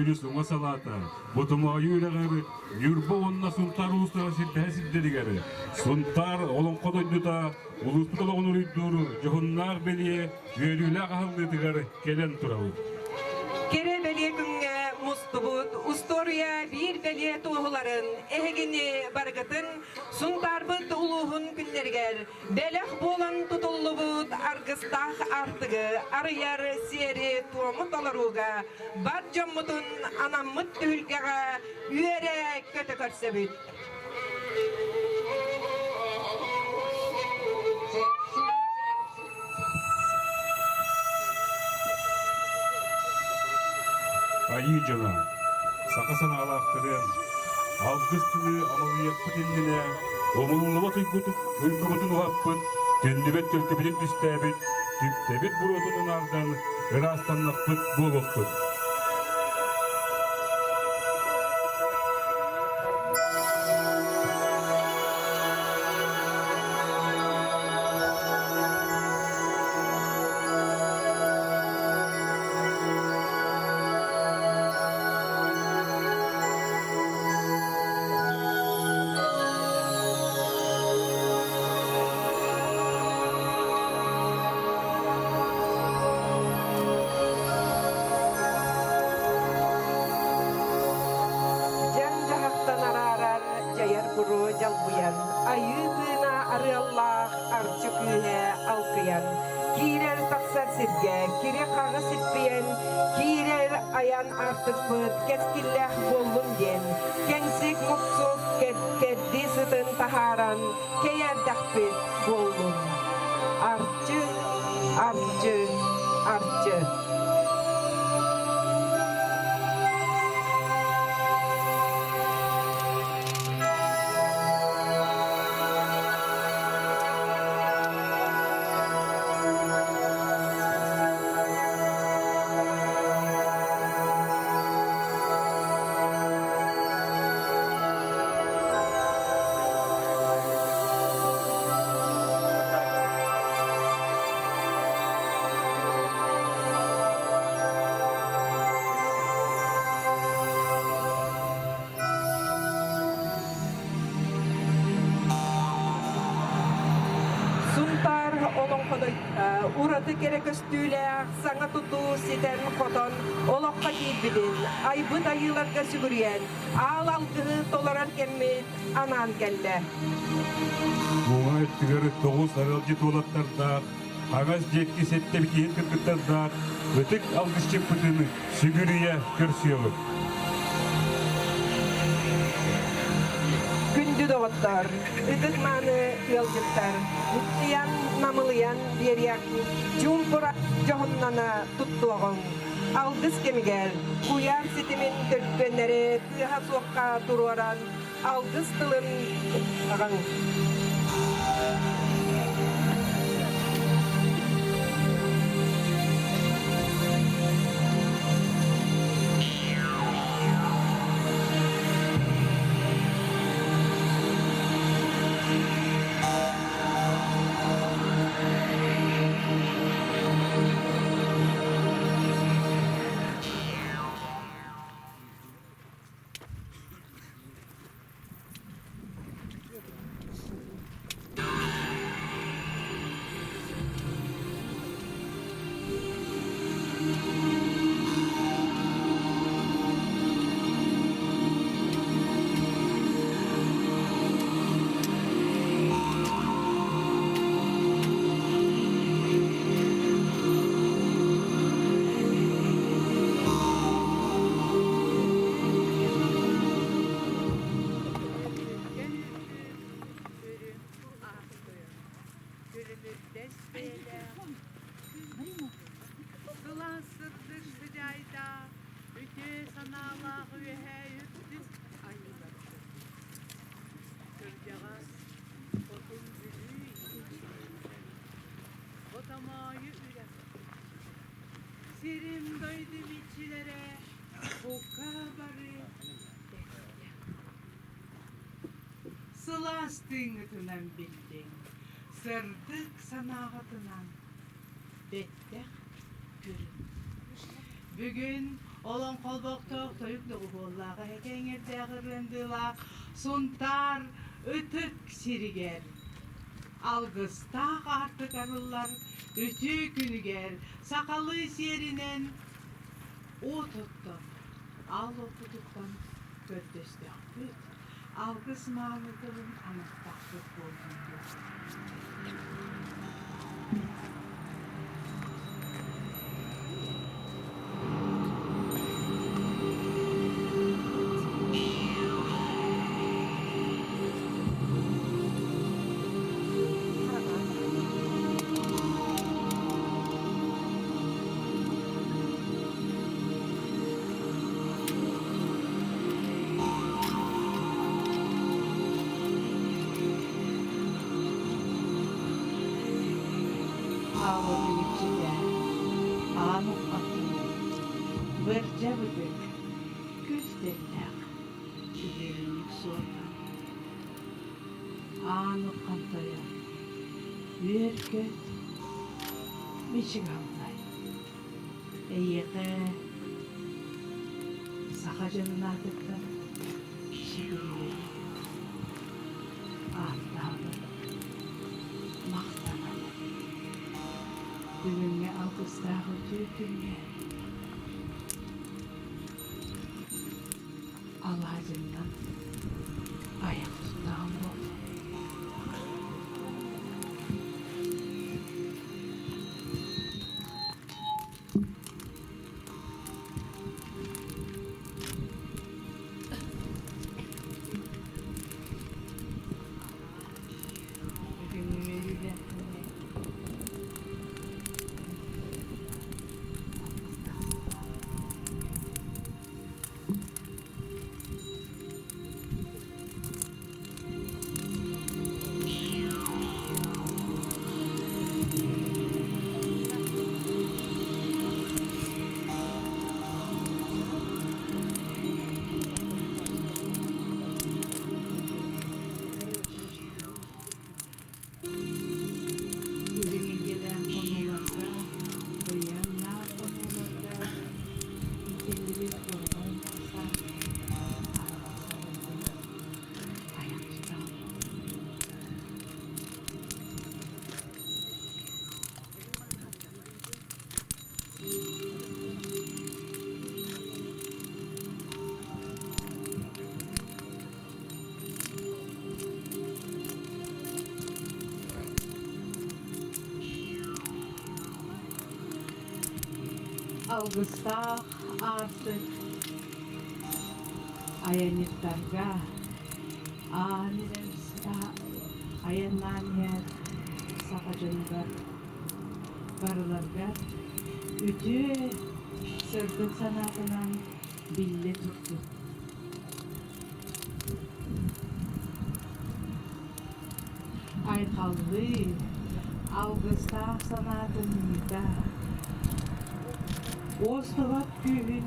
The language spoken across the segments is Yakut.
Өрүс уҥа салаата Ботомоойу үрэҕэр Ньурба уонна Сунтаар улуустара сирдэһэ сирдэригэр Сунтаар олоҥхо дойдута улууспут олоҕун уруйдуур дьоһуннаах бэлиэ үөрүүлээх аһыллыытыгар кэлэн турабыт. Кэрэ бэлиэ күҥҥэ мустубут устуоруйа биир бэлиэ туоһуларын эһигини барыгытын Сунтаарбыт улууһун күннэригэр Бэлэх буолан тутуллубут аргыстаах аартыгы арыйар сиэри-туому толорууга бар дьоммутун анаммыт түһүлгэҕэ үөрэ-көтө көрсөбүт. Айыы дьоно, саха санаалаахтарын, алгыс тылы амалыйыахпыт иннинэ умуллубат уйгубутун уһаппыт, түннүбэт төлкөбүтүн түстээбит, түптэбит буруотун унаардан ыраастаннахпыт буолуохпут. Дьаҥ-дьаһахтан араарар дьайар буруо дьалбыйан, айыы тыына арыаллаах арчы күүһэ алкыйан, киирэр-тахсар сиргэ кири-хаҕы сиппийэн, киирэр айан аартыкпыт кэскиллээх буоллун диэн, кэҥсик-муксук кэрдии сытын таһааран кэйээрдэхпит буоллун. Арчы, арчы, арчы. Сунтаар олоҥходойдута ураты кэрэ көстүүлээх саҥа тутуу ситэн-хотон олоххо киирбитин, айбыт айыыларга сүгүрүйэн, аал алгыһы толорор кэммит анаан кэллэ. Уҥа өттүгэр тоҕус арыалдьыт уолаттардаах, хаҥас диэки сэттэ битииһит кыргыттардаах ытык алгысчыппытын сүгүрүйэ көрсүөҕүҥ. Күндү доҕоттор, ытык-мааны ыалдьыттар, муктуйан, намылыйан биэриэх, чуумпура дьоһуннана туттуоҕуҥ. Алгыс кэмигэр куйаар ситимин төлкөннөри тыаһа суохха туруоран, алгыс тылын аҕаҥ. Күлүмүрдэс бэйэлээх Сылаас сырдык сыдьаайдаах, үтүө санаалаах үөһээ үрдүк айыыларбыт. Кырдьаҕас Хотун Бүлүү иччитэ, Ботомоойу үрэх Сирим дойдум иччилэрэ бука бары бэттэх. Сылаас тыыҥҥытынан биллиҥ, сырдык санааҕытынан бэттэх көрүҥ. Бүгүн Олоҥхолбохтоох тойук доҕуһуоллаах эһэкэ эҥэрдээх ырыандыылаах Сунтаар ытык сиригэр алгыстаах аартык арыллар үтүө күнүгэр сахалыы сиэринэн уот оттон, аал уоппутуттан көрдөстөхпүт, алгыс мааны тылын анаттахпыт буоллун дуо? Аалатын иччитэ аан уххаттыыр, бырдьа бытык, күс тэллэх, үһүөннүк суорҕан. Аан уххан тойон, үөр-көт, мичик аллай. Эйиэхэ саха дьонун аатыттан сүгүрүйэбин, ааттаабын, махтанабын. Бүгүҥҥү алгыстаах үтүө күҥҥэ алаадьыннан айах туттаҕым буоллун. Бүгүҥҥү үөрүүлээх Үрүҥ илгэлээх хонууларга, быйаҥнаах хонууларга иитиллибит бурҕаҥ саа араҕас айах тутаҕын. Алгыстаах аартык айанньыттарга аан айаннаан иһэр саха дьонугар барыларыгар үтүө сырдык санаатынан биллэ турбут. Айхаллыы, алгыстаах санаатын ыыта, уостубат күүһүн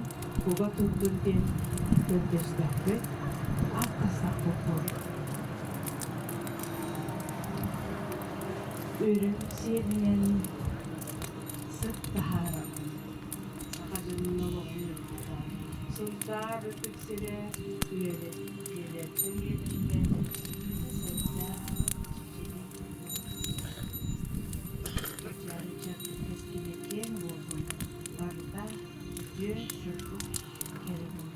уга турдун диэн көрдөстөхпүт, аттастахпыт буолуо. Үрүҥ сиэлинэн сыт таһаарабын. Саха дьонун олоҕун ырбыта, Сунтаар ытык сирэ үйэлэртэн үйэлэргэ үүнэ-сайда чэчирии Кэнчээри ыччат кэскилэ киэҥ буоллун, барыта үтүө, сырдык, кэрэ буоллун.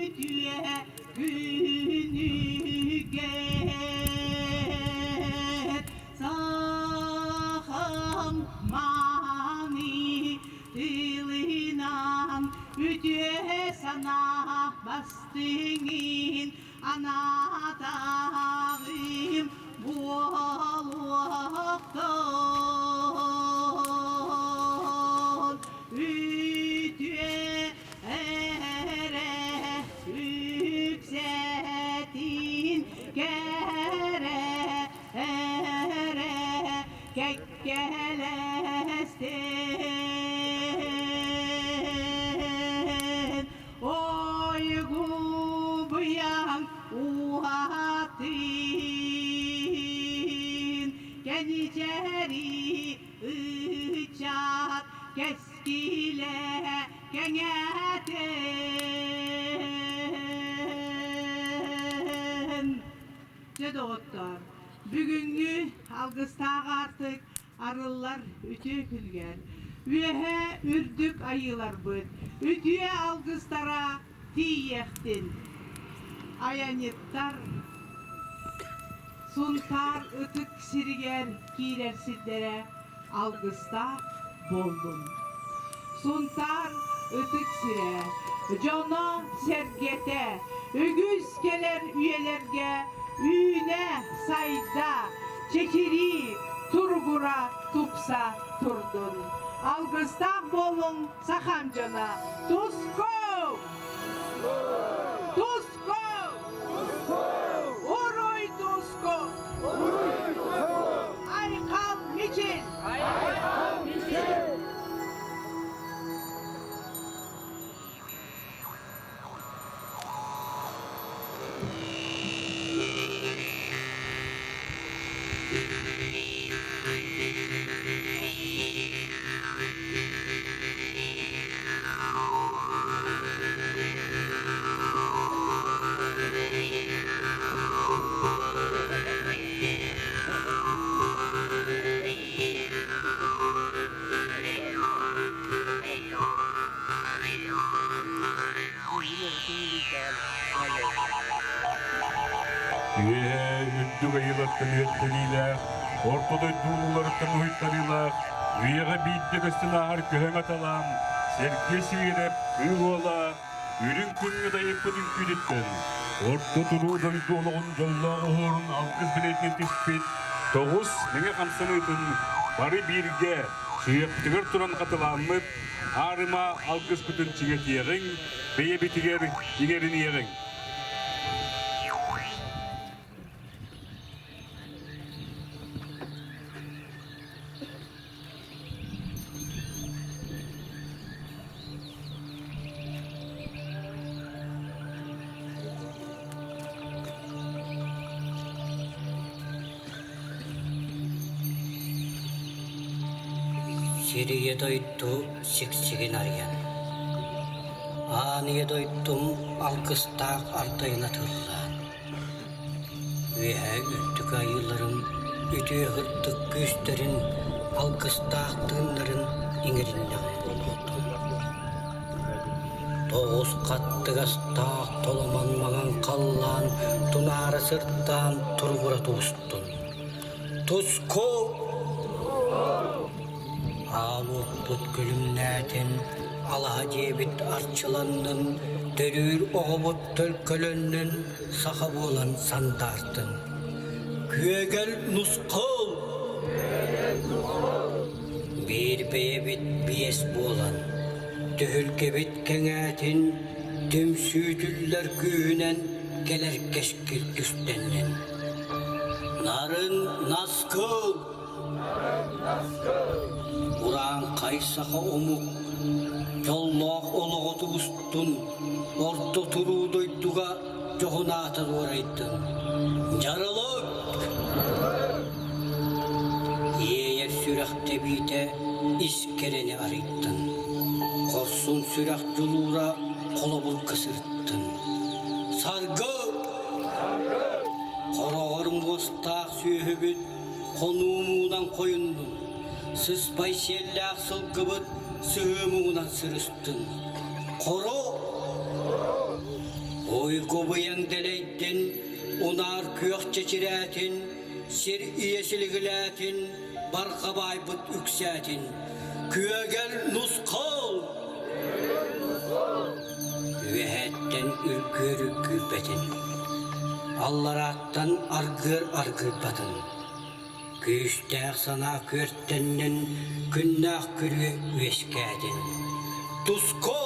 Үтүө күнүгэр Сахам мааны тылынан үтүө санаа бастыҥын анаатаҕым буолуохтун үтүө эрэ үксэтин кэрэ эрэ кэккэлэстин ойгубуйаҥ уһатын кэничэри ыччат кэскилэ кэҥээтин. Дьэ, доҕоттоор, бүгүҥҥү алгыстаах аартык арыллар үтүө күнүгэр үөһэ үрдүк айыыларбыт үтүө алгыстара тиийиэхтин. Айанньыттар Сунтаар ытык сиригэр киирэр сирдэрэ алгыстаах буоллун. Сунтаар ытык сирэ, дьоно-сэргэтэ үгүс кэлэр үйэлэргэ үүнэ-сайда, чэчирии, туругура, тупса турдун. Алгыстаах буолуҥ сахам дьоно! Туску! Туску! Уруй туску! Айхал мичил! Айхал мичил! Үөһээ үрдүк айылаттан үөттэриилээх, орто дойду улууларыттан уһуйтарыылаах, үйэҕэ биирдэ көстөн ааһар көһөҥ аталаан, Сэргиэ Сиирэп кыыл уола үрүҥ күҥҥэ дайыппыт үҥкүүтүттэн, орто туруу дойду олоҕун дьоллоох оһуорун алгыс билиэтинэн түспүт тоҕус мэҥэ хамсаныытын бары бииргэ сүһүөхпүтүгэр туран хатылааммыт аарыма алгыспытын чиҥэтиэҕиҥ, бэйэбитигэр иҥэриниэҕиҥ. Сир ийэ дойду сиксигин арыйан, Аан ийэ дойдум алгыстаах ардайын атыллаан, Үөһээ үрдүк айыыларым үтүө сырдык күүстэрин, алгыстаах тыыннарын иҥэриннэҕим буолуохтун. Тоҕус хаттыгастаах толомон маҥан халлаан тунаара сырдаан туругура тубустун. Туску! Аал уоппут күлүмнээтин, алаһа дьиэбит арчыланнын, төрүүр оҕобут төлкөлөннүн, саха буолан сандаартын. Күөгэл нусхал! Биир бэйэбит биэс буолан, түһүлгэбит кэҥээтин, түмсүүтүллэр күүһүнэн кэлэр кэскил түстэннин. Нарын наскыл! Урааҥхай саха омук дьоллоох олоҕу тубустун, орто туруу дойдуга дьоһун аата дуорайдын. Дьарылык! Иэйэр сүрэх тэбиитэ ис кэрэни арыйдын, хорсун сүрэх дьулуура холобурга сырыттын. Саргы! Хороҕор муостаах сүөһүбүт хонуу муҥунан хойуннун, сыспай сиэллээх сылгыбыт сыһыы муҥунан сырыстын. Хоро! Уйгу-быйаҥ дэлэйдин, унаар күөх чэчирээтин, сир ийэ силигилээтин, барҕа баайбыт үксээтин. Күөгэл нусхал! Үөһэттэн үргүөр үргүйбэтин, алларааттан аргыар аргыйбатын. Күүстээх санаа күөртэннин, күннээх күрүө үөскээтин. Туску!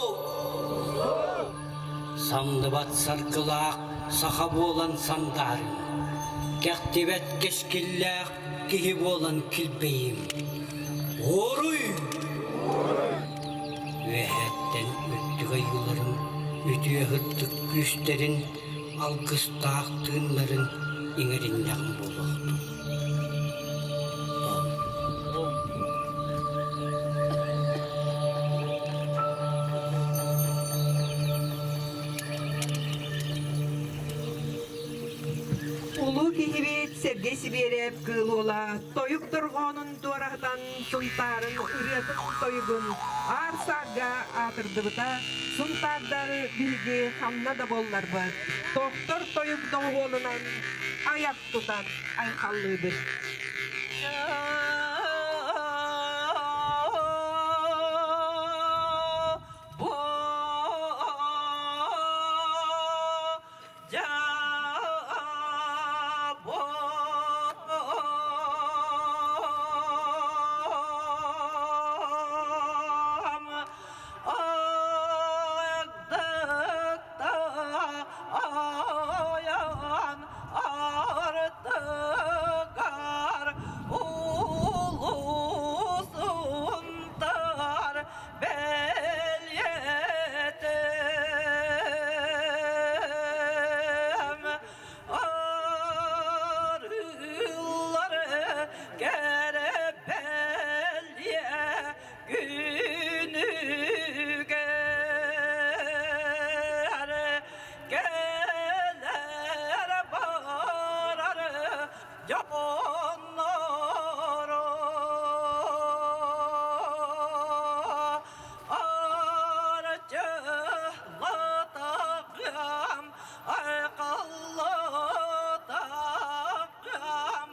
Самныбат саргылаах саха буолан сандаарыҥ, кэхтибэт кэскиллээх киһи буолан килбэйиҥ. Уоруй! Үөһэттэн үрдүк айыыларын, үтүө сырдык күүстэрин, алгыстаах тыыннарын иҥэриннэҕим буолуохтун. Улуу киһибит Сергей Сибиэрэп Кыыл Уола тойук дорҕоонун туораһытан Сунтаарын ырыатын-тойугун аар-саарга аатырдыбыта, Сунтаардар биһиги ханна да буолларбыт, тохтор тойук доҕуһуолунан айах тутан айхаллыыбыт. Бэлиэтим арыылары кэрэ бэлиэ күнүгэр кэлэр барар дьоннору Арчылатаҕым, айхаллатаҕым,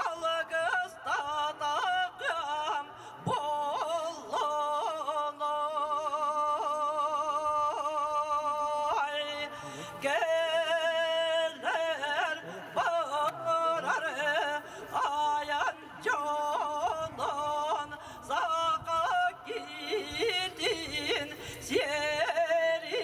алгыстатаҕым буоллун-ой. Кэлэр барар айан дьонун саха киитин сиэринэн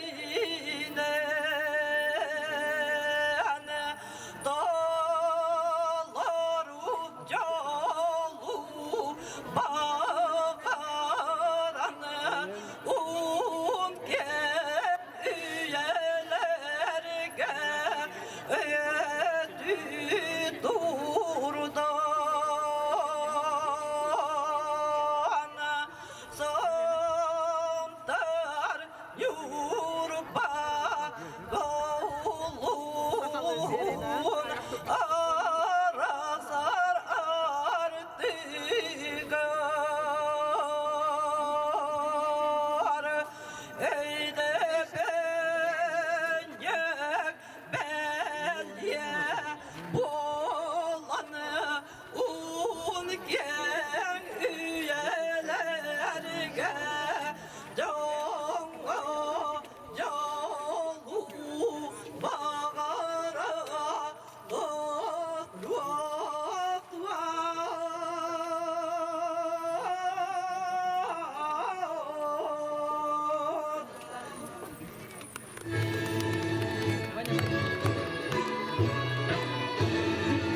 толору дьолу баҕаран уун кэм үйэлэргэ өтүү турдан Сантар Ньурба Гаулун Аразар артыгар Өйдөбүнньүк бэлиэ буолан уун киэҥ үйэлэргэ дьоҥҥо дьолу баҕара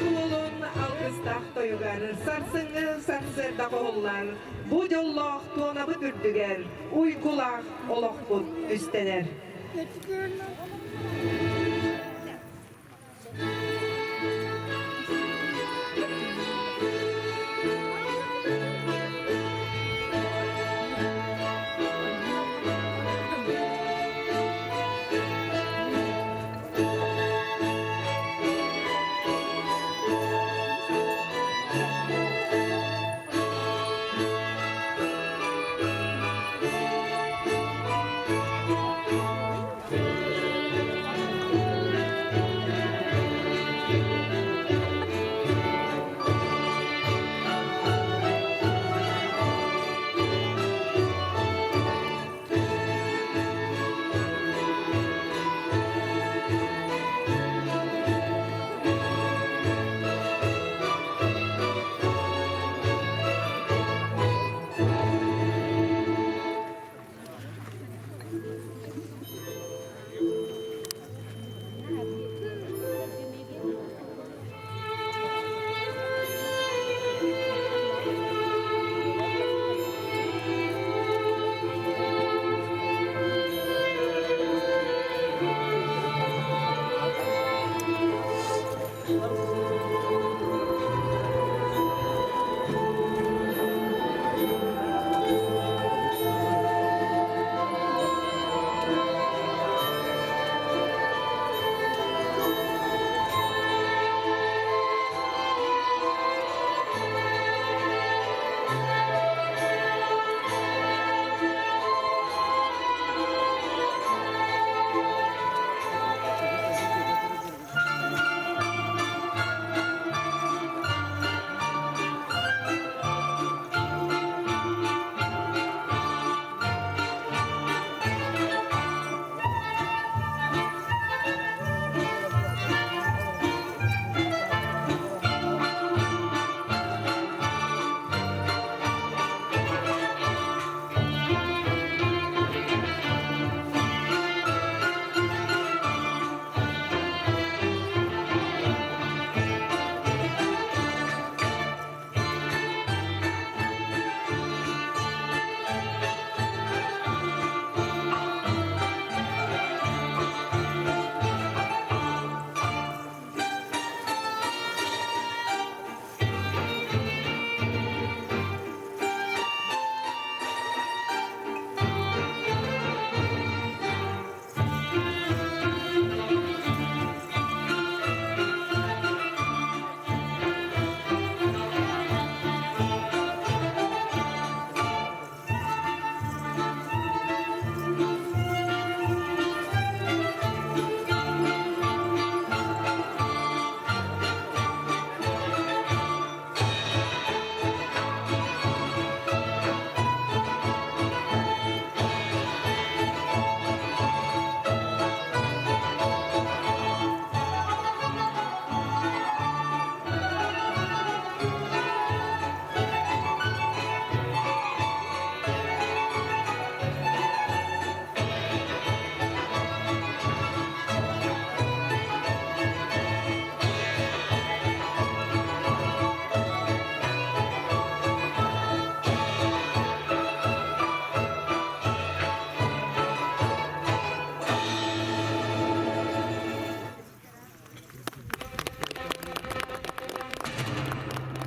Уолун алгыстаах тойугар сарсыҥҥы сарсыарда хоһуллар бу дьоллоох туонабыт үрдүгэр уйгулаах олохпут түстэнэр.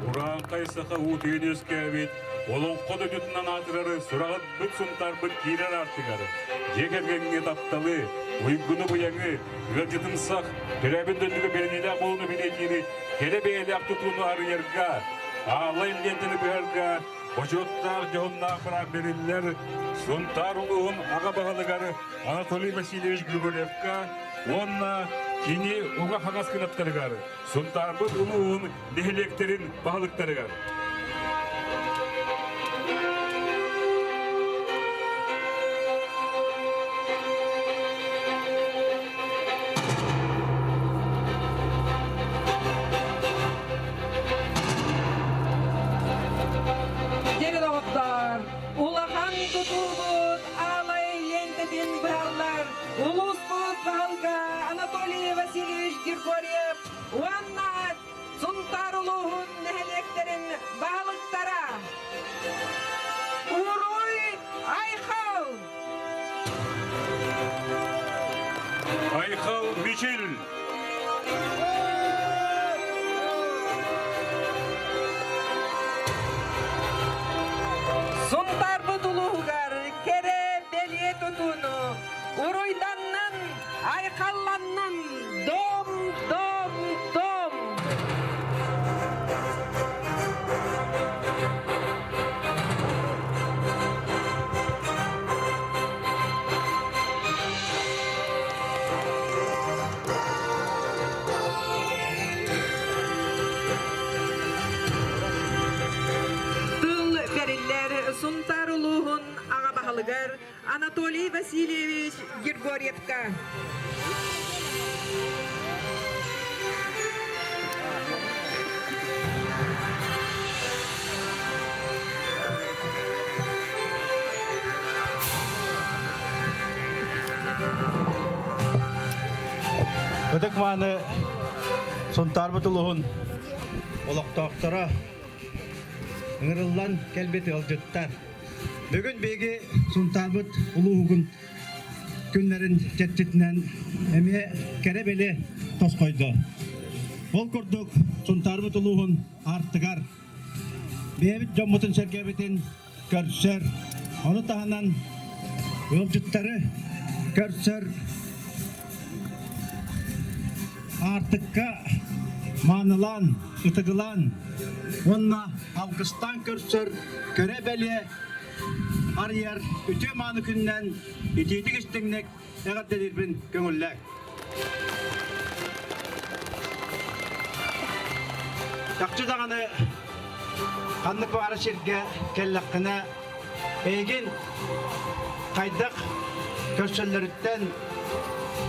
Урааҥхай саха уутуйан үөскээбит, олоҥхо дойдутунан аатырары сураҕырбыт сунтаарбыт киирэр аартыгар, дьиэ кэргэҥҥэ тапталы, уйгуну-быйаҥы, ыалдьытымсах, төрөөбүт дойдуга бэриниилээх буолууну бэлиэтиири кэрэ бэйэлээх тутууну арыйарга, аалай лиэнтэни быһарга бочуоттаах дьоһуннаах быраап бэриллэр Сунтаар улууһун аҕа баһылыгар Анатолий Васильевич Григорьевка уонна кини уҥа-хаҥас кынаттарыгар Сунтаарбыт улууһун нэһилиэктэрин баһылыктарыгар. Дьэ доҕоттоор, улахан тутуубут аалай лиэнтэтин быһаллар улууспут баһылыга Анатолий Васильевич Григорьев уонна Сунтаар улууһун нэһилиэктэрин баһылыктара Уруй Айхал! Айхал Мичил! Сунтаарбыт улууһугар кэрэ бэлиэ тутууну уруйданнын, айхалланнын, дом, дом, дом! Тыл бэриллэр Сунтаар улууһун аҕа баһылыгар Анатолий Васильевич Григорьевка. Ытык-мааны Сунтаарбыт улууһун олохтоохторо ыҥырыллан кэлбит ыалдьыттар. Бүгүн биһиги Сунтаарбыт улууһугун күннэрин чэрчитинэн эмиэ кэрэ-бэлиэ тосхойдо. Ол курдук Сунтаарбыт улууһун аартыгар бэйэбит дьоммутун-сэргэбитин көрсөр, ону таһынан ыалдьыттары көрсөр аартыкка маанылаан, ытыгылаан уонна алгыстаан көрсөр кэрэ-бэлиэ арыйар үтүө мааны күнүнэн итиитик истиҥник эҕэрдэлиирбин көҥүллээҥ. Чахчы даҕаны ханнык баҕарар сиргэ кэллэххинэ эйигин хайдах көрсөллөрүттэн,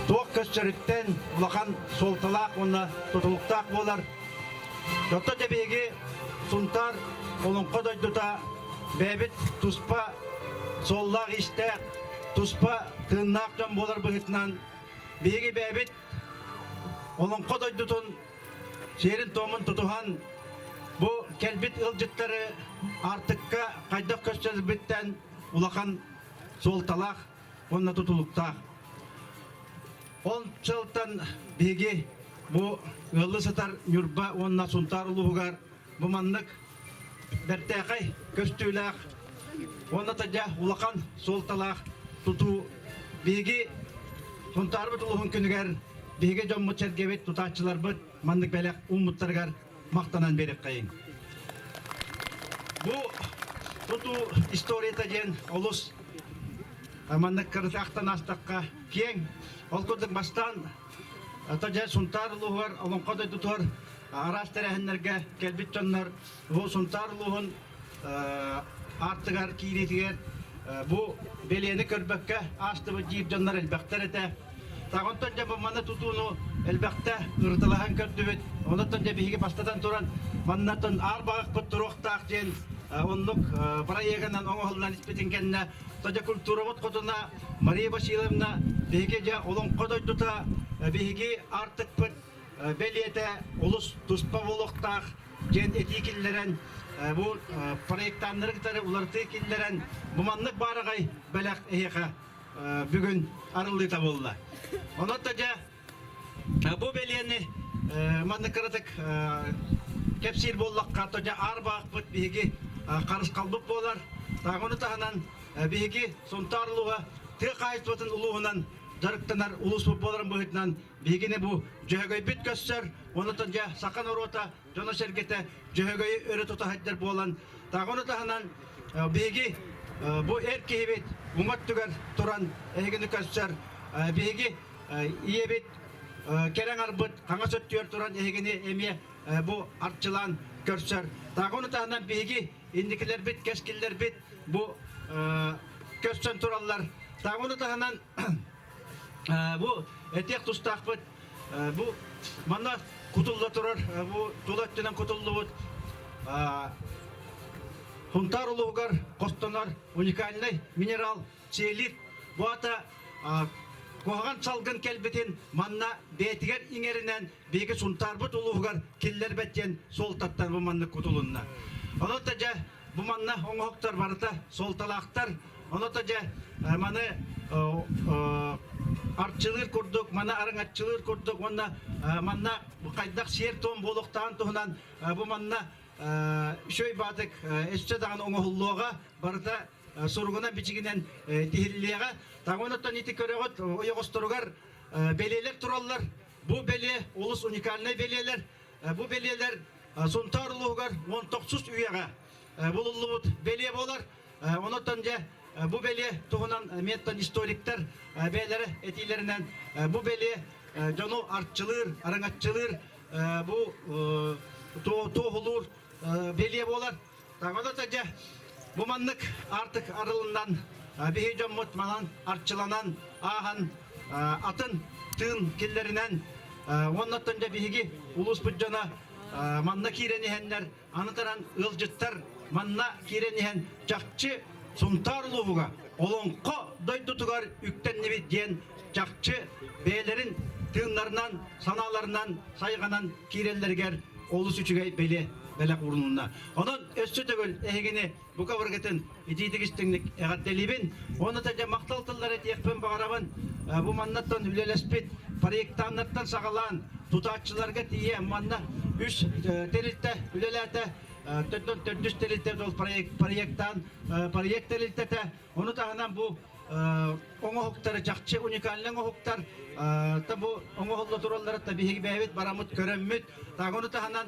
туох көрсөрүттэн улахан суолталаах уонна тутулуктаах буолар. Оттон дьэ биһиги Сунтаар Олоҥхо дойдута бэйэбит туспа суоллаах-иистээх, туспа тыыннаах дьон буолар быһыытынан биһиги бэйэбит Олоҥхо дойдутун сиэрин-туомун тутуһан бу кэлбит ыалдьыттары Аартыкка хайдах көрсөрбүттэн улахан суолталаах уонна тутулуктаах. Ол сылтан биһиги бу ыаллыы сытар Ньурба уонна Сунтаар улууһугар бу маннык бэртээхэй көстүүлээх уонна тадьа улахан суолталаах тутуу биһиги Сунтаарбыт улууһун күнүгэр биһиги дьоммут-сэргэбит, тутааччыларбыт маннык бэлэх ууммуттарыгар махтанан биэриэххэйиҥ. Бу тутуу историята диэн олус маннык кырытаахтан аастахха киэҥ. Ол курдук бастаан дьэ Сунтаар улууһугар Олоҥхо дойдутугар араас тэрээһиннэргэ кэлбит дьоннор бу Сунтаар улууһун аартыгар киириитигэр бу бэлиэни көрбөккө аастыбыт диир дьоннор элбэхтэр этэ. Онтон дьэ бу маны тутууну элбэхтэ ырыталаһан көрдүбүт. Онтон дьэ биһиги бастатан туран маннаттан аар баҕахпыт туруохтаах диэн оннук проегынан оҥоһуллан испитин кэннэ Тадьа культурабыт хотуна Мария Васильевна биһиги дьэ олоҥхо дойдута биһиги аартыкпыт бэлиэтэ олус туспа буолуохтаах диэн этии киллэрэн бу проектаннары кытары уларытыы киллэрэн бу маннык баараҕай бэлэх эһиэхэ бүгүн арыллыыта буолла. Онон да дьэ бу бэлиэни маннык кыратык кэпсиир буоллахха, то дьэ аар баахпыт биһиги харысхалбыт буолар. Ону таһынан биһиги Сунтаар улууһа тыа хаһаайыстыбатын улууһунан дьарыктанар улууспут буоларын быһыытынан биһигини бу Дьөһөгөйбүт көссөр, онутун дьэ саха норуота дьоно-сэргэтэ Дьөһөгөйү өрө тута сылдьар буолан, ону таһынан биһиги бу эр киһибит уҥа өттүгэр туран эһигини көрсөр, биһиги ийэбит кэрэ аҥарбыт хаҥас өттүгэр туран эһигини эмиэ бу арчылаан көрсөр. Ону таһынан биһиги инникилэрбит, кэскиллэрбит бу көрсөн тураллар. Ону таһынан бу этиэх тустаахпыт бу манна кутулла турар бу тула өттүнэн кутуллубут Сунтаар улууһугар хостонор уникальнай минерал цеолит бу аата куһаҕан салгын кэлбитин манна бэйэтигэр иҥэринэн биһиги Сунтаарбыт улууһугар киллэрбэт диэн суолтаттан бу маннык кутулунна. Онон да дьэ бу манна оҥоһуктар барыта суолталаахтар. Онон да дьэ маны арчылыыр курдук, маны арыҥаччылыыр курдук уонна манна хайдах сиэр-туом буолуохтааҕын туһунан бу манна үчүгэй баатык өссө даҕаны оҥоһуллуоҕа барыта суругунан-бичигинэн тиһиллиэҕэ. Таҥонуттан ити көрөҕүт ойоҕосторугар бэлиэлэр тураллар. Бу бэлиэ олус уникальнай бэлиэлэр. Бу бэлиэлэр Сунтаар улууһугар 19 үйэҕэ булуллубут бэлиэ буолар. Онон дьэ бу бэлиэ туһунан меттон историктар бэйэлэрэ этиилэринэн бу бэлиэ дьону арчылыыр, араҥаччылыыр бу туоһулуур бэлиэ буолар. Онон дьэ бу маннык аартык арылынан биһи дьоммут манан арчыланан ааһан атын тыын киллэринэн уоннаттан дьэ биһиги улууспут дьоно манна киирэн иһэннэр аны таран ыалдьыттар манна киирэн иһэн чахчы Сунтаар улууһуга Олоҥхо дойдутугар үктэннибит диэн чахчы бэйэлэрин. тыыннарынан, санааларынан сайҕанан киирэллэригэр олус үчүгэй бэлиэ бэлэх уурунна. Онон өссө төгүл эһигини бука барыгытын итиитик истиҥник эҕэрдэлиибин. Уонна да дьэ махтал тыллары этиэхпин баҕарабын. Бу маннаттан үлэлэспит проектаннартан саҕалаан тутааччыларга тиийэ манна үс тэрилтэ үлэлээтэ. Төрдөн төрдүс тэрилтэ ол проект проектаан проект тэрилтэтэ. Ону таһынан бу оҥоһуктары чахчы уникальный оҥоһуктар та бу оҥоһулла тураллара та биһиги бэйэбит бараммыт көрөммүт. Ону таһынан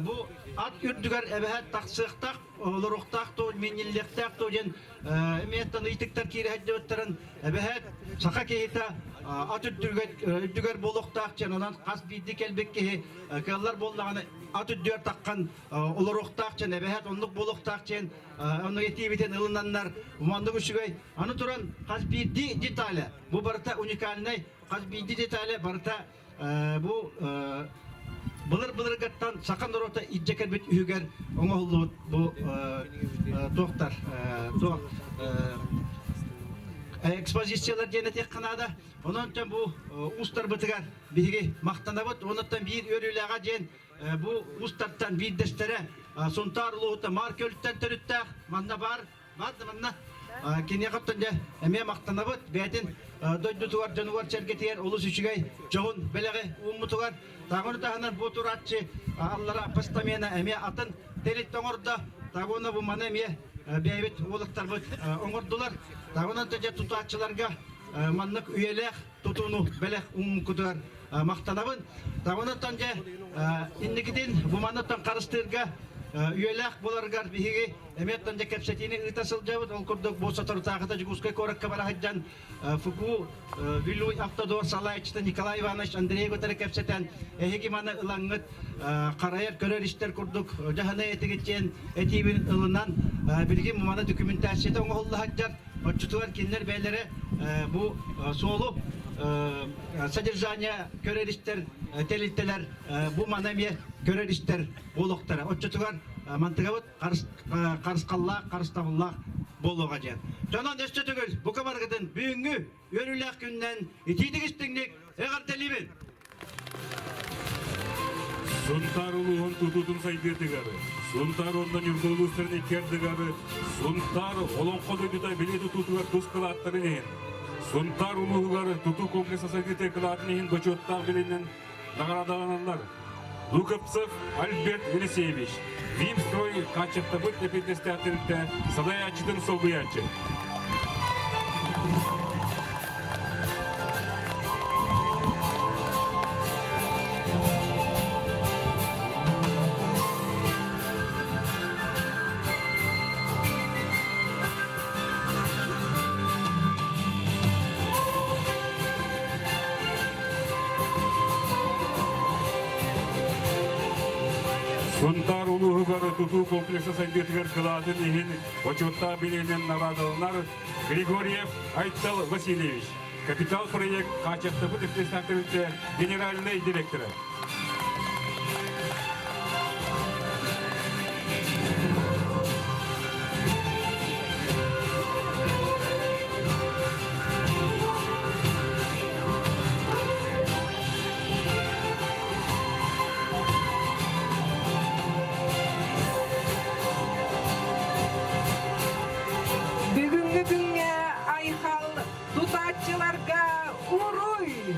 бу ат үрдүгэр эбэһээт тахсыахтаах олоруохтаах дуу, миинньиллиэхтээх дуу диэн эмиэттэн ыйытыктар киирэ сылдьыбыттарын эбэһээт саха киһитэ ат үрдүгэр үрдүгэр буолуохтаах диэн онон хас биирдии кэлбит киһи кыаллар буоллаҕына ат үрдүгэр таххан олоруохтаах диэн эбэһээт оннук буолуохтаах диэн оннук этиибитин ылынаннар маннык үчүгэй аны туран хас биирдии деталя бу барыта уникальнай хас биирдии деталя барыта бу былыр-былыргаттан саха норуота илдьэ кэлбит үһүгэр оҥоһуллубут бу туохтар туох экспозициялар диэн этиэххэ наада. Онон бу уустарбытыгар биһиги махтанабыт. Онуттан биир үөрүүлээҕэ диэн бу уустартан биирдэстэрэ Сунтаар улууһуттан Маар Көлүттэн төрүттээх манна баар Баар да манна киниэхэ оттон дьэ эмиэ махтанабыт. Бэйэтин дойдутугар, дьонугар-сэргэтигэр олус үчүгэй дьоһун бэлэҕи ууммутугар. Тагону таһынан бу турааччы аллара постамена эмиэ атын тэрилтэ оҥордо. Тагону бу маны эмиэ бэйэбит уолаттарбыт оҥордулар. Тагонан дьэ тутааччыларга маннык үйэлээх тутууну бэлэх ууммуккутугар махтанабын. Тагонаттан дьэ инникитин бу манныттан харыстыырга үйэлээх буоларыгар биһиги Эмиэттэн дьэ кэпсэтиини ыыта сылдьабыт. Ол курдук бу соторутааҕыта Дьокуускай куоракка бара сылдьан ФГУ Вилюй Автодор салайааччыта Николай Иванович Андреев кытары кэпсэтэн эһиги маны ылаҥҥыт харайар көрөр-истэр курдук дьаһаны этигит диэн этиибин ылынан билигин маны документацията оҥоһулла сылдьар. Оччотугар кинилэр бэйэлэрэ бу суолу содержание көрөр-истэр тэрилтэлэр бу маны эмиэ көрөр-истэр буолуохтара. Оччотугар мантыгабыт харысхаллаах, харыстабыллаах буолуоҕа диэн. Дьонон өссө төгүл бука барыгытын бүгүҥҥү үөрүүлээх күнүнэн итиитик истиҥник эҕэрдэлиибин! Сунтаар улууһун тутуутун сайдыытыгар, Сунтаар уонна Ньурба улуустарын икки ардыгар Сунтаар олоҥхо дойдута билии тутуутугар тус кылааттарын иһин, Сунтаар улууһугар тутуу комплекса сайдыыта кылаатын иһин бочуоттаах билинэн наҕараадаланаллар. Луковцев Альберт Елисеевич, Вимстрой хааччахтабыт эпиэтинэстээх тэрилтэ салайааччытын солбуйааччы. Сунтаар улууһугар тутуу комплекса сайдыытыгар кылаатын иһин бочуоттаах билиэнэн наҕараадаланар Григорьев Айтал Васильевич, Капитал проект хааччахтабыт тэрилтэ генеральнай директора. Бүгүҥҥү күҥҥэ айхал тутааччыларга уруй!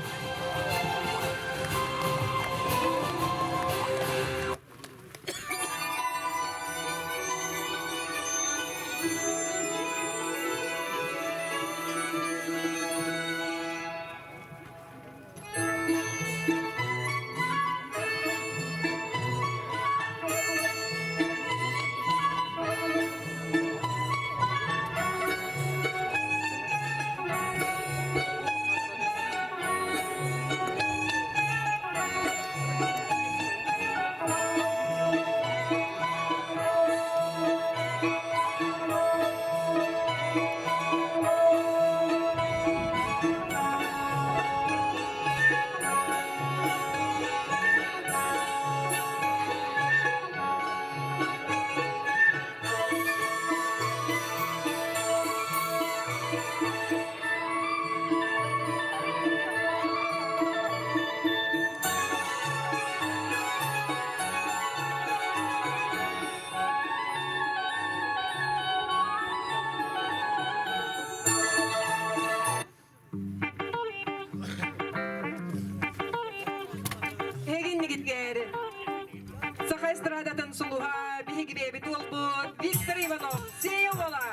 эстрадатын сулуһа биһиги бэйэбит уолбут Виктор Иванов Сея уола.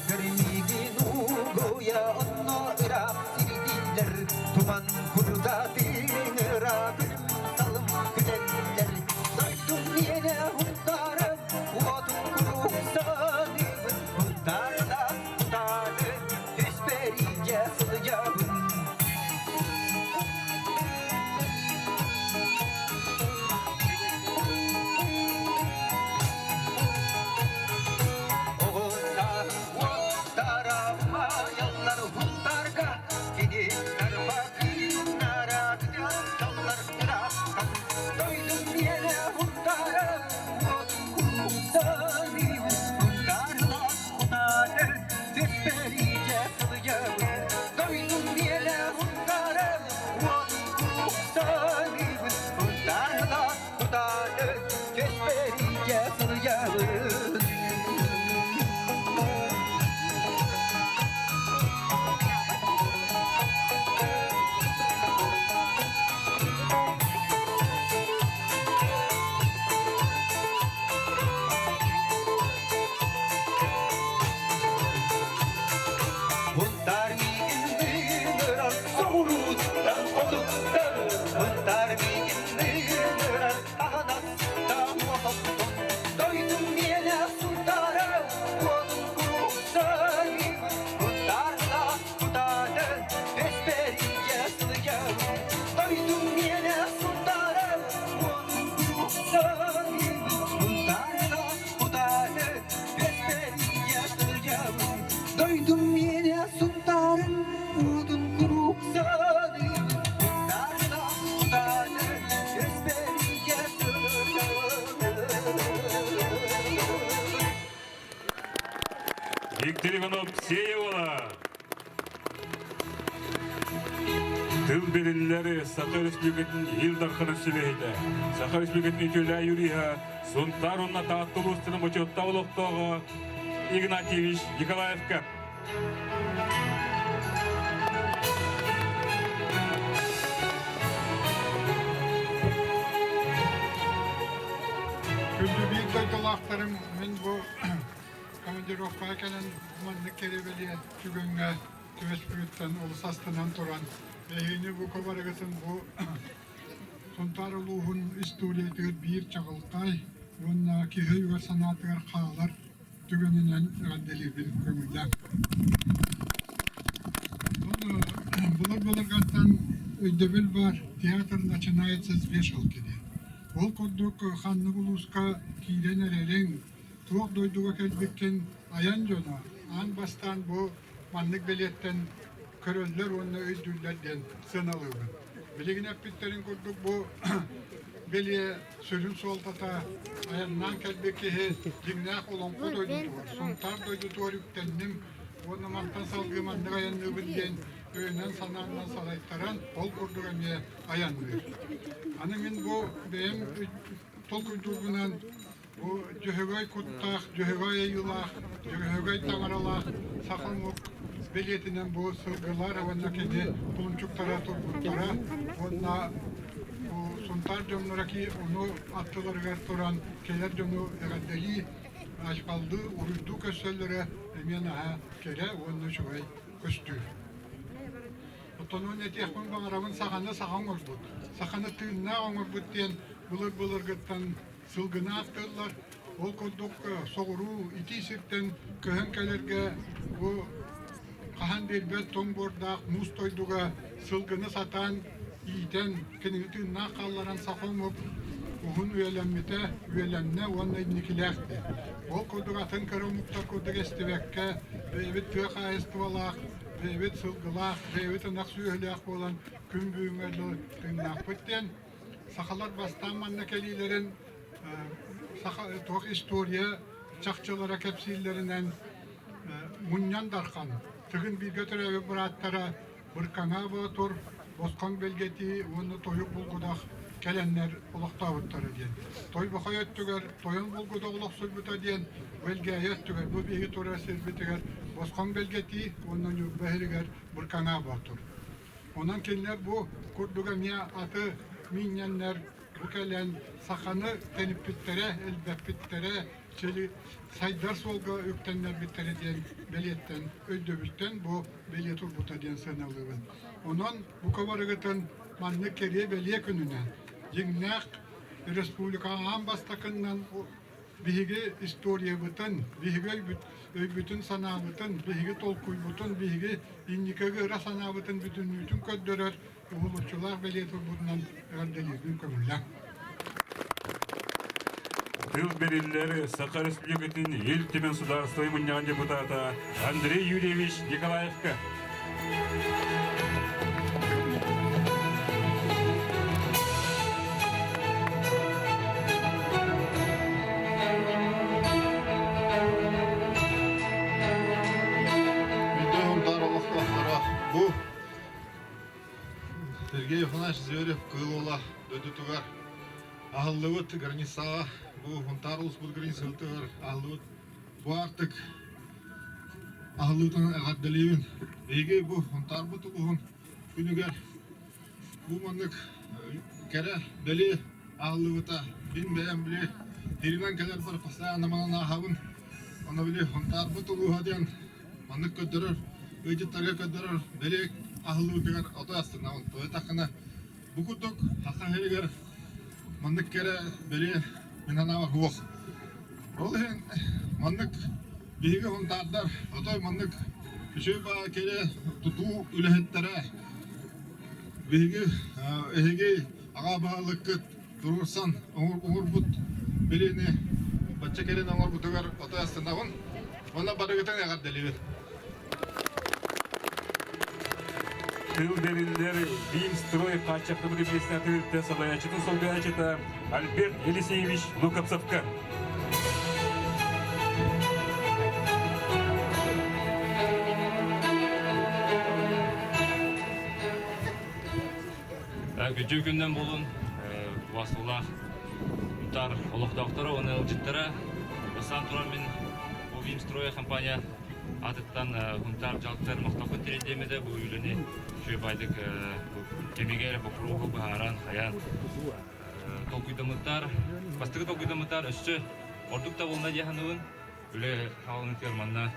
Көрүмигин угуйа онно ыраах сирдииллэр туман курдатын ыраах салым күтэллэр дойдум миэнэ хунтаарым уотун куруксааныбын хунтаарда кутааны түспэрийэ сылдьабын. Оҕуттар уоттара умайаллар хунтарга кини тарбакыыннара кыталлар ыраахтан дойдум миэнэ хунтара уот куруксааныбын хунтарла кутааны түспэрийэ сылдьабын дойдум миэнэ хунтара уот куруксааныбын хунтарла кутааны түспэрийэ сылдьабын. Бунтар миигин ыҥырар соҕурууттан хотуттан Бунтар миигин ыҥырар аһанаттан уототтон Дойдум миэнэ сунтаара уотун куруксайбын Бунтарла кутааны бэспэрийэ сылдьабын Дойдум миэнэ сунтаара уотун куруксайбын Бунтарла кутааны бэспэрийэ сылдьабын Дойдум миэнэ сунтаарын уутун куруук саныыбын Сунтаарга кутааны өспөрүйэ Виктор Иванов Сеевола! Тыл бэриллэр Саха Республикатын Ил Дархана сүбэһитэ, Саха Республикатын үтүөлээх юриһа Сунтаар уонна Таатта улуустарын бочуоттаах олохтооҕо Игнатьевич Николаевка. Күндү биир дойдулаахтарым, мин бу командировкаҕа кэлэн маннык кэрэ-бэлиэ түгэҥҥэ түбэспититтэн олус астынан туран, эһигини бука барыгытын бу Сунтаар улууһун историятыгар биир чаҕылхай уонна киһи өйүгэр санаатыгар хаалар түгэнинэн эҕэрдэлиирбин көҥүллээх. Былыр-былыргаттан өйдөбүл баар театр начинается с вешалки диэн. Ол курдук ханнык улууска киирэн эрэриҥ, туох дойдуга кэлбиккин айан дьоно аан бастаан бу маннык бэлиэттэн көрөллөр уонна өйдүүллэр диэн сыаналыыбын. Билигин эппиттэрин курдук бу бэлиэ сүрүн суолтата айаннаан кэлбит киһи дьиҥнээх олоҥхо дойдутугар, Сунтаар дойдутугар үктэнним уонна мантан салгыы маннык айанныыбын диэн өйүнэн-санаанан салайтаран ол курдук эмиэ айанныыр. Аны мин бу бэйэм толкуйдуурбунан Бу Дьөһөгөй куттаах, Дьөһөгөй айыылаах, Дьөһөгөй таҥаралаах саха омук бэлиэтинэн бу сылгылар уонна кини кулунчуктара турбуттара уонна бу Сунтаар дьонноро ки ону аттыларыгар туран кэлэр дьону эҕэрдэлии, айхаллыы, уруйдуу көрсөллөрө эмиэ наһаа кэрэ уонна үчүгэй көстүү. Оттон уонна этиэхпин баҕарабын саханы саха оҥорбут, саханы тыыннаах оҥорбут диэн былыр-былыргыттан Сылгыны ааттыыллар. Ол курдук соҕуруу итии сиртэн көһөн кэлэргэ бу хаһан биэрбэт тоҥ буордаах муус дойдуга сылгыны сатаан иитэн, кинини тыыннаах хаалларан саха омук уһун үйэлэммитэ, үйэлэннэ уонна инникилээх диэн. Ол курдук атын кыра омуктар курдук эстибэккэ, бэйэбит тыа хаһаайыстыбалаах, бэйэбит сылгылаах, бэйэбит ынах сүөһүлээх буолан күн бүгүҥҥэ дылы тыыннаахпыт диэн. Сахалар бастаан манна кэлиилэрин саха туох история чахчылара кэпсииллэринэн Мунньан Дархан, Тыгын бииргэ төрөөбүт бырааттара Быркаҥаа Боотур, Босхоҥ Бэлгэтии уонна Тойук Булгудах кэлэннэр олохтообуттара диэн. Тойбохой өттүгэр Тойон Булгудах олохсуйбута диэн, Бэлгээйи өттүгэр бу биһиги турар сирбитигэр Босхоҥ Бэлгэтии уонна Ньурба иһигэр Быркаҥаа Боотур. Онон кинилэр бу курдук эмиэ аты миинньэннэр бу кэлэн саханы тэниппиттэрэ, элбэппиттэрэ, чили сайдар суолга үктэннэрбиттэрэ диэн бэлиэттэн, өйдөбүлтэн бу бэлиэ турбута диэн сыаналыыбын. Онон бука барыгытын маннык кэриэ бэлиэ күнүнэн дьиҥнээх республика аан бастакыннан биһиги историябытын, биһиги өйбүтүн-санаабытын, биһиги толкуйбутун, биһиги инникигэ ыра санаабытын бүтүннүүтүн көрдөрөр уһулуччулаах бэлиэ турбутунан эҕэрдэлиирбин көҥүллээҥ. Тыл бэриллэр Саха Республикатын Ил Түмэн судаарыстыбай мунньаҕын депутата Андрей Юрьевич Николаевка. Күндү Сунтаар олохтоохторо, бу Сергей Афанасьевич Зверев Кыыл Уола дойдутугар аһыллыбыт границаҕа, бу Сунтаар улууспут границатыгар аһыллыбыт бу аартык аһыллыытынан эҕэрдэлиибин. Биһиги бу Сунтаарбыт улууһун күнүгэр бу маннык кэрэ бэлиэ аһыллыбыта мин бэйэм били тиринэн кэлэрбэр постоянно манан ааһабын. Ону били Сунтаарбыт улууһа диэн маннык көрдөрөр, ыалдьыттарга көрдөрөр бэлиэ аһыллыбытыгар отой астынабын. Тоҕо бу курдук саха сиригэр маннык кэрэ бэлиэ мин санаабар суох. Ол иһин маннык биһиги хунтаардар отой маннык үчүгэй баҕа кэрэ тутуу үлэһиттэрэ биһиги эһиги аҕа баһылыккыт туруорсан оҥорбут билиини бачча кэлин оҥорбутугар отой астынабын. Онно барыгытын эҕэрдэлиибин. Тыл бэриллэр Вимстрой хааччахтабыт председателиттэн салайааччытын солбуйааччыта Альберт Елисеевич Лукопцевка. Күндү күннэн буолун, убастылаах Утар олохтоохторо уонна ыалдьыттара. Бастаан туран мин бу Вимстрой компания аатыттан Хунтаар дьаһалтатыгар махталбын тириэрдиэм этэ. Бу үлэни үчүгэй баайдык кэмигэр боппуруоһу быһааран, хайаан толкуйдаммыттар. Бастакы толкуйдаммыттар өссө ордук табылынна дии саныыбын. Үлэ хаалынытыгар манна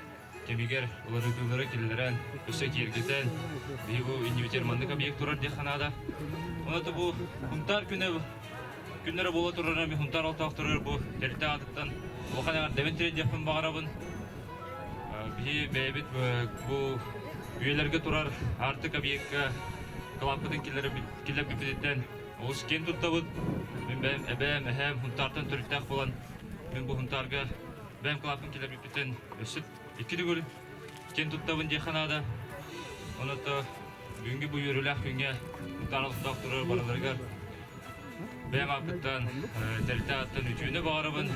кэмигэр уларытыылары киллэрэн, өссө киэргэтэн, биһиги бу иннибитигэр маннык объект турар диэххэ наада. Онон бу Хунтаар күнэ күннэрэ буола турара мин Хунтаар олохтоохторугар бу тэрилтэ аатыттан улахан эҕэрдэбин тириэрдиэхпин баҕарабын. Биһи бэйэбит бу үйэлэргэ турар Аартык объекка кылааппытын киллэрбиппититтэн олус киэн туттабыт. Мин бэйэм эбээм, эһээм Хунтаартан төрүттээх буолан мин бу Хунтаарга бэйэм кылааппын киллэрбиппиттэн өссө икки төгүл киэн туттабын диэххэ наада. Онон бүгүҥҥү бу үөрүүлээх күҥҥэ Сунтаар олохтоохторугар барыларыгар бэйэм ааппыттан, тэрилтэ ааттан үтүөнү баҕарабын.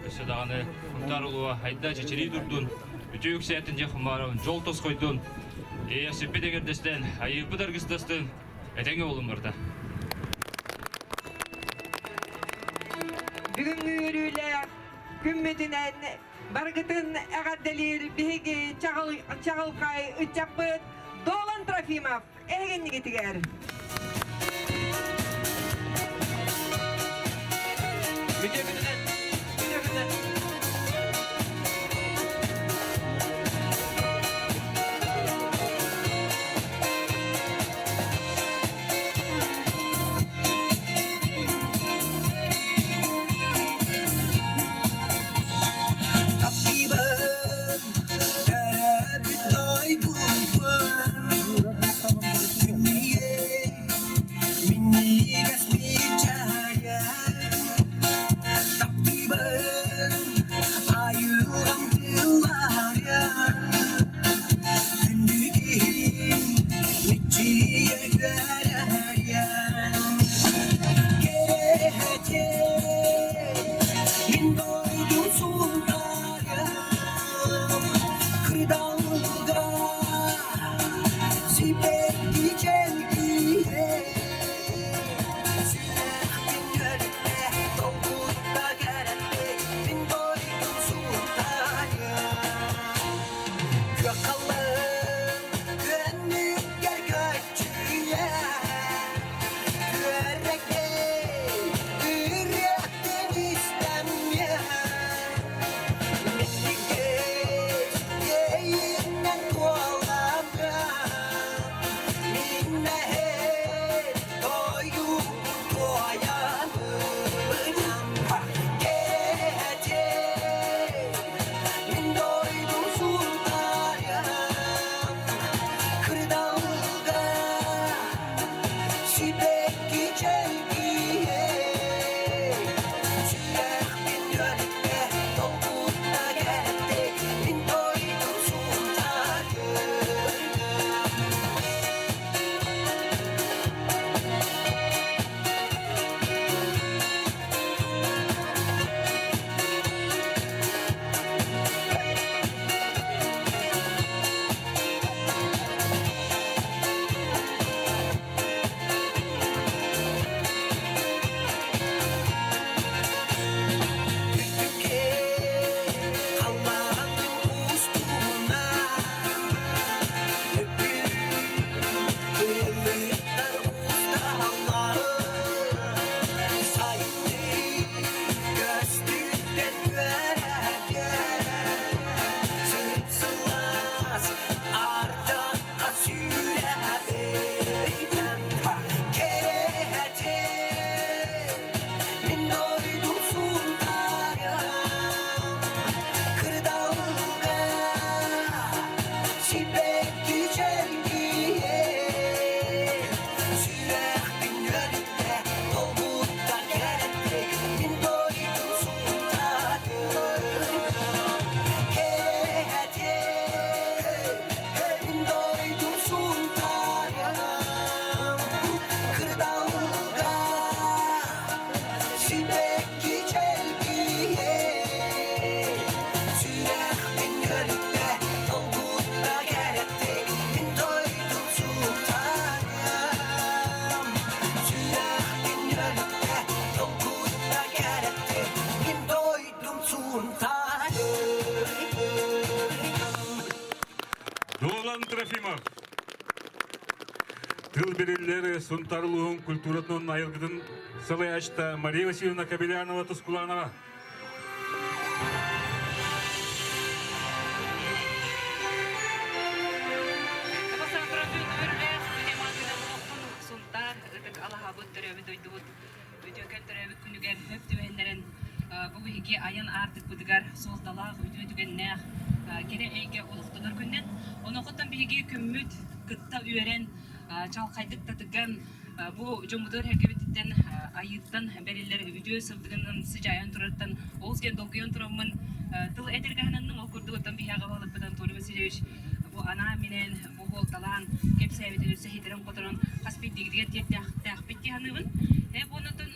Өссө даҕаны Сунтаар улууһа хайда чэчирии турдун, үтүө үксээтин диэх баҕарабын, дьол тосхойдун, Иэйэхсиппит эҥэрдэстэн, айыырбыт аргыстастын, этэҥҥэ буолун барыта. Бүгүҥҥү үөрүүлээх күммүтүнэн барыгытын эҕэрдэлиир биһиги чаҕылхай ыччаппыт Долан Трофимов эһигиннигитигэр. Үтүө күнүнэн! Үтүө күнүнэн! Таптыыбын, төрөөбүт дойдубун, күннүйэ. эҕэрдэлээтилэр Сунтаар улууһун культуратын уонна айылгытын салайааччыта Мария Васильевна Кобельянова-Тускуланова. Сунтаар ытык алаһабыт төрөөбүт дойдубут үтүөкэн төрөөбүт күнүгэр хөп түбэһиннэрэн бу биһиги айан аартыкпытыгар суолталаах үтүө түгэннээх кэрэ эйгэ олохтонор күннэн онуохаттан биһиги күммүт кытта үөрэн чалхайдык татыган бу дьоммутугар эргэбититтэн айыыттан бэриллэр үтүө сырдыгынан сыдьаайан турарыттан олус диэн долгуйан тураммын тыл этэргэ сананным. Ол курдук оттон биһиэхэ баһылыкпыт Анатолий Васильевич бу анаан-минээн бу буолталаан кэпсээбитин өссө ситэрэн-хоторон хас биирдиигитигэр тиэрдээхтээхпит дии саныыбын. Оннотон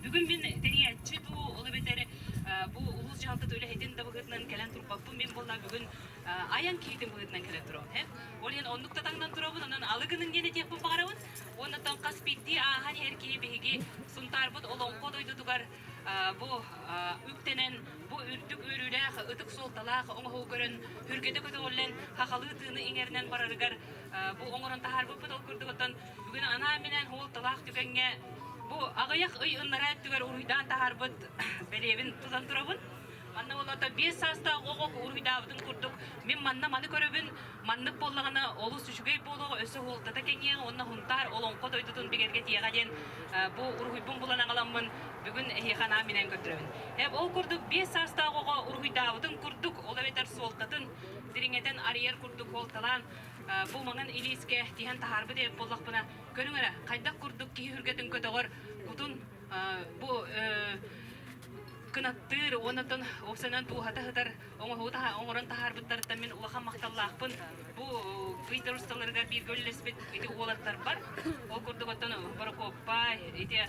бүгүн мин тэрийээччи дуу, ол эбэтэр бу улуус дьаһалтата үлэһитин да быһыытынан кэлэн турбаппын. Мин буолла бүгүн айан киһитин быһыытынан кэлэн турабын. Ол иһин оннук да таҥнан турабын, онон алы гыныҥ диэн этиэхпин баҕарабын. Уоннаттан хас биирдии ааһан иһэр киһи биһиги Сунтаарбыт Олоҥхо дойдутугар бу үктэнэн, бу үрдүк үөрүүлээх, ытык суолталаах оҥоһугу көрөн, үргэтэ көтөҕүллэн, хахалыы тыыны иҥэринэн барарыгар бу оҥорон таһаарбыппыт. Ол курдук оттон бүгүн анаан-минээн суолталаах түгэҥҥэ бу аҕыйах ый ыннараа өттүгэр уруһуйдаан таһаарбыт бэлиэбин тутан турабын. Манна буоллата 5 саастаах оҕо уруһуйдаабытын курдук мин манна маны көрөбүн, маннык буоллаҕына олус үчүгэй буолуоҕа, өссө суолтата кэҥиэҕэ уонна Һунтаар олоҥхо дойдутун бигэргэтиэҕэ диэн бу уруһуйбун булан аҕаламмын бүгүн эһиэхэ анаан минээн көрдөрөбүн. Ол курдук 5 саастаах оҕо уруһуйдаабытын курдук, ол эбэтэр суолтатын дириҥэтэн арыйар курдук суолталаан бу маҥан илиискэ тиһэн таһаарбыт эбит буоллахпына, көрүҥ эрэ, хайдах курдук киһи үргэтин көтөҕөр, кутун бу кынаттыыр уонна оттон уопсайынан дууһата сытар оҥоһуу оҥорон таһаарбыттарыттан мин улахан махталлаахпын. Бу ыйдар усталарыгар бииргэ үлэлэспит ити уолаттарбар. Ол курдук оттон Борокуоппай ити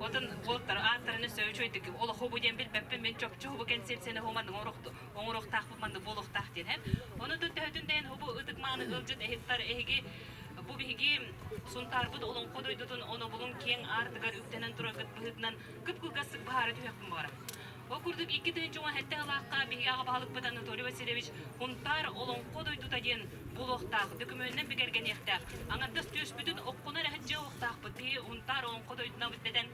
отон уолаттар ааттарын өссө үчүгэйдик олоху бу диэн билбэппин мин чопчу бу концепцияны маннык оҥоруохтаахпыт маннык буолуохтаах диэн һэ. Ону төһөтүн дэйэн бу ытык мааны ыалдьыт эһиттар эһиги Бу биһиги Сунтаарбыт Олоҥхо дойдутун онобулун киэҥ аартыгар үктэнэн тураргыт быһыытынан кып-кылгастык быһаара түһүөхпүн баҕарабын. Ол курдук 2017 сылаахха биһиги аҕа баһылыкпыт Анатолий Васильевич Һунтаар Олоҥхо дойдута диэн буолуохтаах, дөкүмүөнүнэн бигэргэниэхтээх, аҥардас түөспүтүн оккуна эрэ сылдьыа уохтаахпыт. Биһиги Һунтаар Олоҥхо дойдутунабыт дэтэн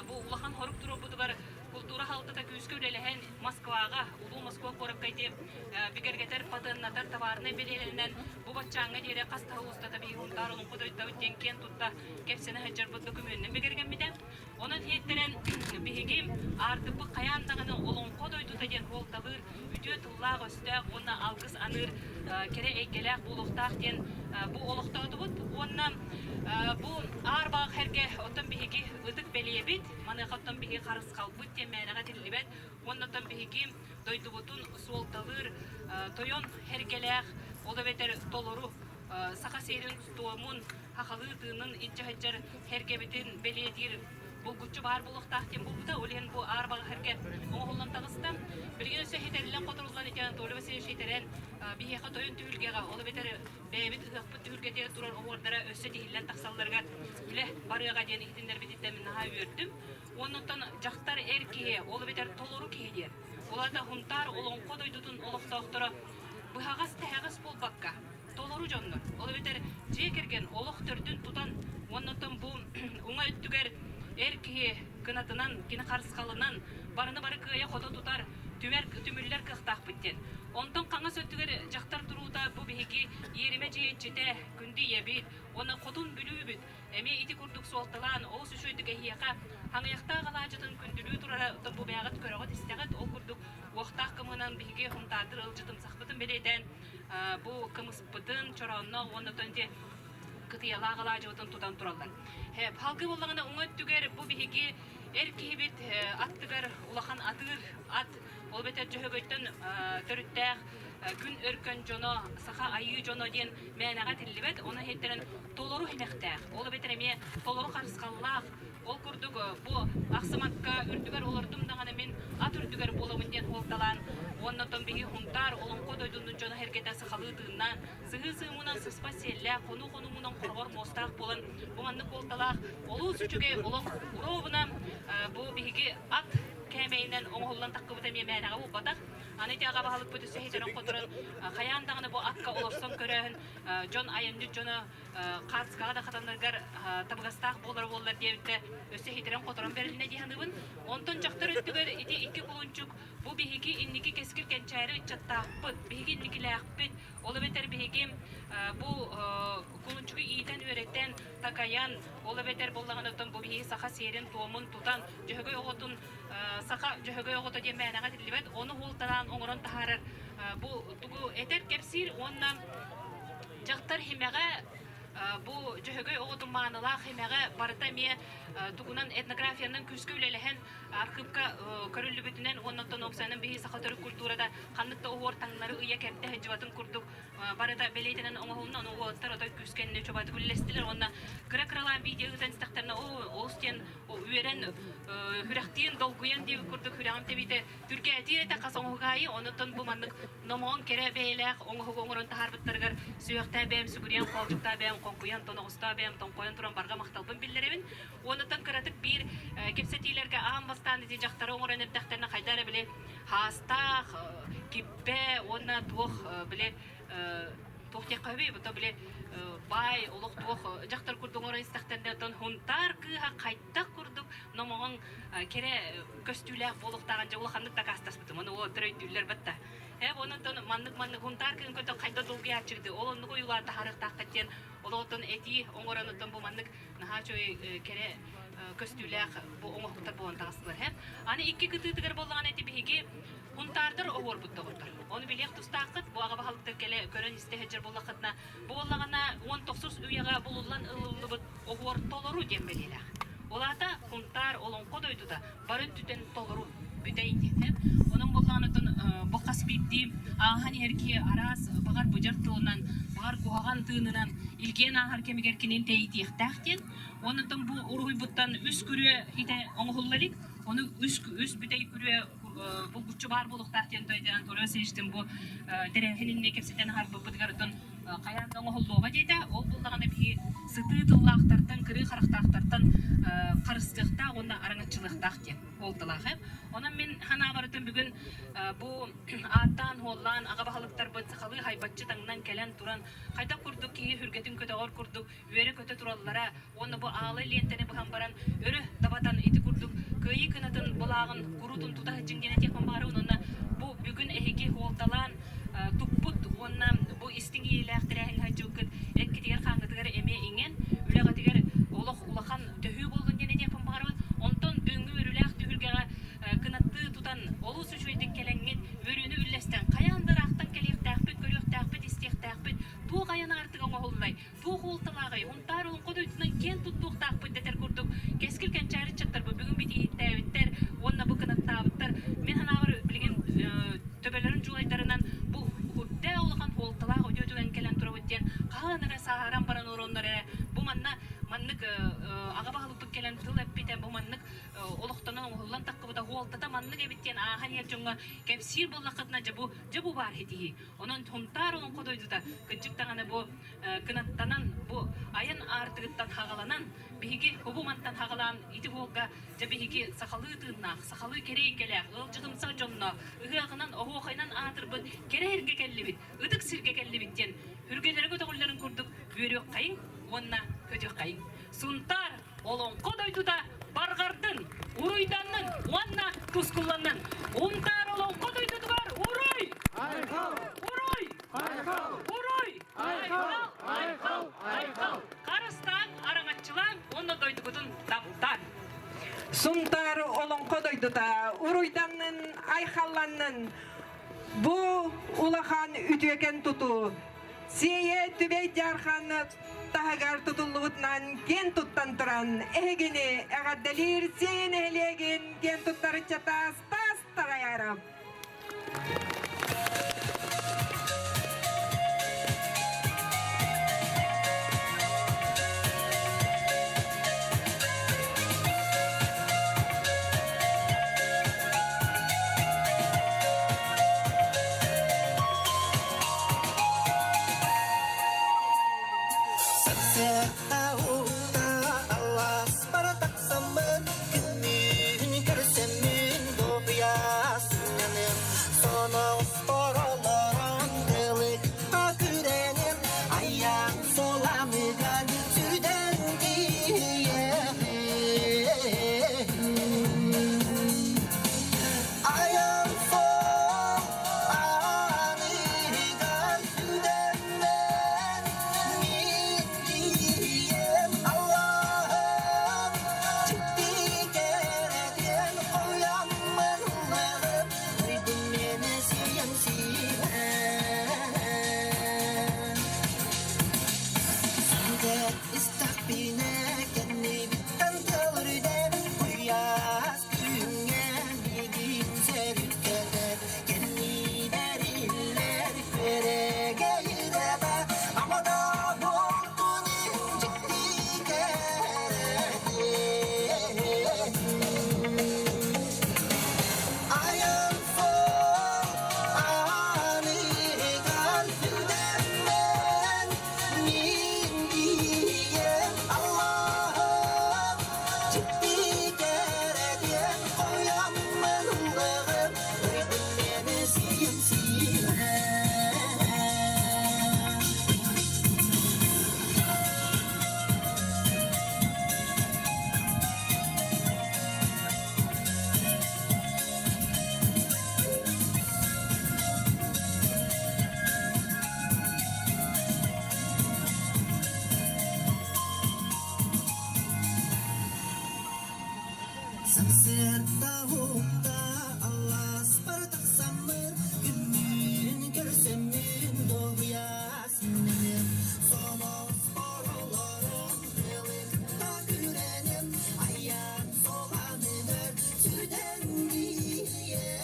бу улахан хорук туруорбутугар култуура хаалтата күүскэ үлэлэһэн Москваҕа, улуу Москва куоракка ити бигэргэтэр, патеннатар товарнай бэлиэлэринэн бу баччааҥҥа диэри хас да устата биһиги Һунтаар Олоҥхо дойдубут диэн киэн тутта кэпсэнэ сылдьарбыт докумуонунан бигэргэммитэ. Онон иһиттэрэн биһиги аартыкпыт хайаан даҕаны Олоҥхо дойдута диэн суолталыыр үтүө тыллаах-өстөөх уонна алгыс аныыр кэрэ эйгэлээх буолуохтаах диэн бу олохтоотубут. Уонна бу аар баҕах эргэ оттон биһиги ытык бэлиэбит, маныаха оттон биһиги харысхалбыт диэн мээнэҕэ этиллибэт. Уонна оттон биһиги дойдубутун суолталыыр тойон эргэлээх, ол эбэтэр толору саха сирин туомун, сахалыы тыынын илдьэ сылдьар эргэбитин бэлиэтиир булгуччу баар буолуохтаах диэн буолбута. Ол иһин бу аар баҕах эргэ оҥоһуллан таҕыста. Билигин өссө ситэриллэн-хоторуллан ити Анатолий Васильевич итэрэн биһиэхэ тойон түһүлгэҕэ, ол эбэтэр бэйэбит ыһыахпыт түһүлгэтигэр турар оһуордара өссө тиһиллэн тахсалларыгар үлэ барыаҕа диэн иһитиннэрбититтэн мин наһаа үөрдүм. Уонна дьахтар эр киһи, ол эбэтэр толору киһи диэн. Ол аата Һунтаар Олоҥхо дойдутун олохтоохторо быһаҕас-тэһэҕэс буолбакка, толору дьоннор. Ол эбэтэр дьиэ кэргэн олох төрдүн тутан уонна оттон бу уҥа өттүгэр эр киһи кынатынан, кини харысхалынан барыны бары кыайа-хото тутар, түмэр, түмүллэр кыахтаахпыт диэн. Онтон хаҥас өттүгэр дьахтар туруута бу биһиги иэримэ дьиэ иччитэ, күндү ийэбит уонна хотун Бүлүүбүт Эмиэ ити курдук суолталаан, олус үчүгэйдик эһиэхэ хаҥыйахтаах алаадьытын күндүлүү турара бу бэйэҕит көрөҕүт-истэҕит. Ол курдук уохтаах кымыһынан биһиги Һунтаардыр ыалдьытымсахпытын бэлиэтээн бу кымыспытын, чороонноох уонна оттон ити кытыйалаах алаадьыбытын тутан тураллар. Салгыы буоллаҕына уҥа өттүгэр бу биһиги эр киһибит аттыгар улахан атыыр ат, ол эбэтэр Дьөһөгөйтөн төрүттээх күн өркөн дьоно, саха айыы дьоно диэн мээнэҕэ этиллибэт. Ону иһиттэрэн толору симэхтээх, ол эбэтэр эмиэ толору харысхаллаах, ол курдук бу ахсымакка үрдүгэр олордум даҕаны мин ат үрдүгэр буолабын диэн суолталаан уонна оттон биһи Һунтаар Олоҥхо дойдунун дьоно-сэргэтэ сахалыы тыыннаан, сыһыы сыымынан сыспат сиэллээх, хонуу хонугунан хороҕор муостаах буолан бу маннык суолталаах олус үчүгэй олох уруобуна бу биһиги ат кээмэйинэн оҥоһуллан таххыбыта эмиэ мээнэҕэ буолбатах. Аны ити аҕа баһылыкпыт өссө иһитэрин хоторон хайаан даҕаны бу акка олорсон көрөөһүн дьон айанньыт дьоно. хаартыскаҕа да хатанаргар табыгастаах буолар буоллар диэбиттэ өссө хитэрэн-хоторон бэрилинэ дии саныыбын. Онтон дьахтар өттүгэр ити икки кулунчук бу биһиги инники кэскил кэнчээри ыччаттаахпыт, биһиги инникилээхпит, ол эбэтэр биһиги бу кулунчугу иитэн-үөрэтэн, такайан, ол эбэтэр буоллаҕына оттон бу биһиги саха сиэрин-туомун тутан, дьөһөгөй оҕотун саха дьөһөгөй оҕото диэн мээнэҕэ этиллибэт, ону уолталаан оҥорон таһаарар бу тугу этэр, кэпсиир уонна дьахтар химэҕэ бу дьөһөгөй оҕотун маанылаах химэҕэ барыта эмиэ тугунан этнографиянан күүскэ үлэлэһэн архыыпка көрүллүбүтүнэн уонна оттон уопсайынан биһиги саха төрүт культурата ханнык да оһуор таҥнары ыйа кэрдэ сылдьыбатын курдук барыта бэлиэтэнэн оҥоһулунна ону уолаттар отой күүскэ чобаатык үлэлэстилэр уонна кыра-кыралаан видео ыытан истэхтэринэ оо олус диэн үөрэн сүрэхтиин долгуйан диэбит курдук сүрэҕим тэбиитэ түргээтиир этэ хас оҥоһук аайы онуттан бу маннык номоҕон кэрэ бэйэлээх оҥоһугу оҥорон таһаарбыттарыгар сүһүөхтээ бэйэм сүгүрүйэн хоолдьуктаа бэйэм хоҥкуйан тоноҕостоо бэйэм тоҥхойон туран барҕа махталбын биллэрэбин. Уонуттан кыратык биир кэпсэтиилэргэ аан бастаан ити дьахтары оҥорон эрдэхтэринэ хайда эрэ били хаастаах киппэ уонна туох били туох диэххэ сөбүй бу били баай олох туох дьахтар курдук оҥорон истэхтэринэ оттон Һунтаар кыыһа хайдах курдук номоҕон кэрэ көстүүлээх буолуохтааҕын дьэ улаханнык дакаастаспытым ону уолаттар өйдүүллэр батта ээ онон маннык маннык Һунтаар кыыһын көрдөх хайдах долгуйааччыгыты ол оннук ойуулаан таһаарыахтааххыт диэн олоҕуттан этии оҥорон оттон бу маннык наһаа үчүгэй кэрэ көстүүлээх бу оҥоһуктар буолан таҕыстылар һэ аны икки кытыытыгар буоллаҕына ити биһиги Һунтаардар оһуорбут доҕоттор. Ону билиэх тустааххыт, бу аҕа баһылыктар кэлэ көрөн истэ сылдьар буоллаххытына, буоллаҕына уон тохсус үйэҕэ булуллан ылыллыбыт оһуор толору диэн бэлиэлээх. Ол аата Һунтаар олоҥхо дойдута бары өттүттэн толору бүтэй диэн. Онон буоллаҕына бу хас биирдии ааһан иһэр киһи араас баҕар быдьар тылынан, баҕар куһаҕан тыынынан илгиэн ааһар кэмигэр кинини тэйитиэхтээх диэн. Онон бу уруһуйбуттан үс күрүө итэ оҥоһулла илик. Ону үс бүтэй күрүө булгуччу баар буолуохтаах диэн тойдоон Туруо Силичтин бу тэрээһин иннинэ кэпсэтэн аһарбыппытыгар оттон хайаан да оҥоһуллуоҕа диэтэ. Ол буллаҕына биһи сытыы тыллаахтартан, кырыы харахтаахтартан харыстыахтаах уонна араҥаччылыахтаах диэн буолталаах. Онон мин санаабарытын бүгүн бу ааттаан-хуоллаан аҕа баһылыктарбыт сахалыы хайбаччы таҥнан кэлэн туран хайдах курдук киһи сүргэтин көтөҕөр курдук үөрэ-көтө тураллара уонна бу аалай лиэнтэни быһан баран өрө дабатан ити курдук кыайыы кынатын былааҕын куруутун тута сылдьыҥ диэн этиэхпин баҕарабын уонна бу бүгүн эһиги суолталаан туппут уонна бу истиҥ иэйиилээх тэрээһиҥҥэ сылдьыбыккыт эккитигэр-хааҥҥытыгар эмиэ иҥэн үлэҕитигэр олох улахан төһүү буоллун диэн этиэхпин баҕарабын. Онтон бүгүҥҥү үөрүүлээх түһүлгэҕэ кынаттыы тутан олус үчүгэйдик кэлэҥҥит үөрүүнү үллэстэн хайаан да ыраахтан кэлиэхтээхпит, көрүөхтээхпит, истиэхтээхпит туох айан аартыга оҥоһуллай туох уолталааҕый, Һунтаар олоҥхо дойдутунан киэн туттуохтаахпыт дэтэр курдук кэскил кэнчээри ыччаттарбыт бүгүн битииһиттээбиттэр уонна бу кынаттаабыттар. Мин санаабар билигин төбөлөрүн дьулайдарынан бу үрдээх улахан суолталаах үтүө түгэн кэлэн турабыт диэн хаһан эрэ сааһыран баран олороннор эрэ бу манна маннык аҕа баһылыкпыт кэлэн тыл эппитэ бу маннык олохтонон оҥоһуллан таххыбыта суолтата маннык эбит диэн ааһан иһэр дьоҥҥо кэпсиир буоллаххытына дьэ бу дьэ бу баар ситиһии. Онон Һунтаар олоҥхо дойдута кырдьык даҕаны бу кынаттанан, бу айан аартыгыттан хаҕаланан, биһиги кубу мантан хаҕалаан ити уолга дьэ биһиги сахалыы тыыннаах, сахалыы кэрэ эйгэлээх, ыалдьытымсах дьонноох, ыһыаҕынан, оһуохайынан аатырбыт кэрэ сиргэ кэллибит, ытык сиргэ кэллибит диэн үргэлэрэ көтөҕүллэрин курдук үөрүөххэйиҥ уонна көтүөххэйиҥ. Сунтаар Олоҥхо дойдута барҕардын, уруйданнын уонна тускулланнын. Унтаар олоҥхо дойдутугар уруй! Айхал! Уруй! Айхал! Уруй! Айхал! Айхал! Айхал! Харыстааҥ, араҥаччылааҥ уонна дойдугутун таптааҥ! Сунтаар олоҥхо дойдута уруйданнын, айхалланнын! Бу улахан үтүөкэн тутуу Сиэйэ Түбэй Дьаархан таһыгар тутуллубутунан киэн туттан туран эһигини эҕэрдэлиир Сиэйэ нэһилиэгин киэн туттар ыччата Стас Тараяров. Сарсыарда уһукта аллааспар тахсаммын Күммүн көрсөммүн долгуйа синнэним Сонос оролорун тыалыкта күрэним Айан соланыгар сүрдэн диэҕин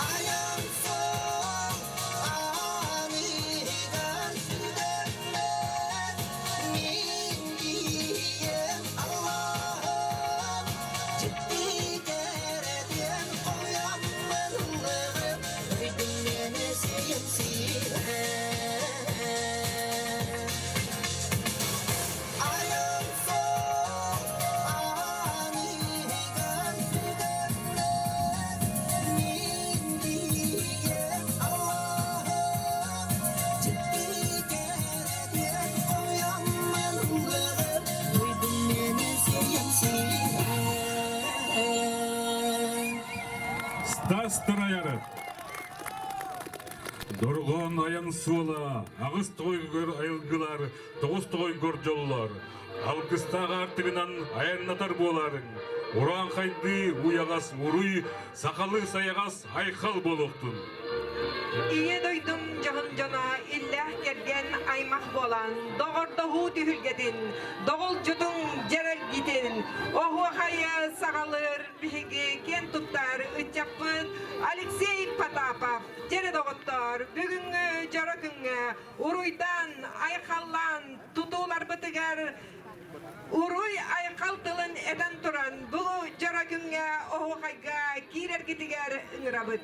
Айан сол аныгар сүрдэммэт Мин диэн Аллаһым Дьикти кэрэтиэн хоһуйаммын ыллыгым Өйдүн миэнэ сиэн сирэм Айан сол аныгар сүрдэммэт Мин диэн Аллаһым Дьикти кэрэтиэн хоһуйаммын ыллыгым Өйдүн миэнэ сиэн сирэм Стас Тараяров. Дорҕоон айан суола, аҕыс тоҕойгор айылгылар, тоҕус тоҕойгор дьоллор, алгыстаах аартыгынан айаннатар буоларыҥ, урааҥхайдыы уйаҕас уруй, сахалыы сайаҕас айхал буолуохтун! Ийэ дойдум дьоһун дьоно иллээх кэргэн аймах буолан, доҕордоһуу түһүлгэтин, доҕолдьутуҥ дьэрэлгитин, оһуохайы саҕалыыр биһиги киэн туттар ыччаппыт Алексей Потапов. Дьэрэ доҕоттоор, бүгүҥҥү дьоро күҥҥэ уруйдан, айхаллаан тутууларбытыгар уруй айхал тылын этэн туран, бу дьоро күҥҥэ оһуохайга киирэргитигэр ыҥырабыт.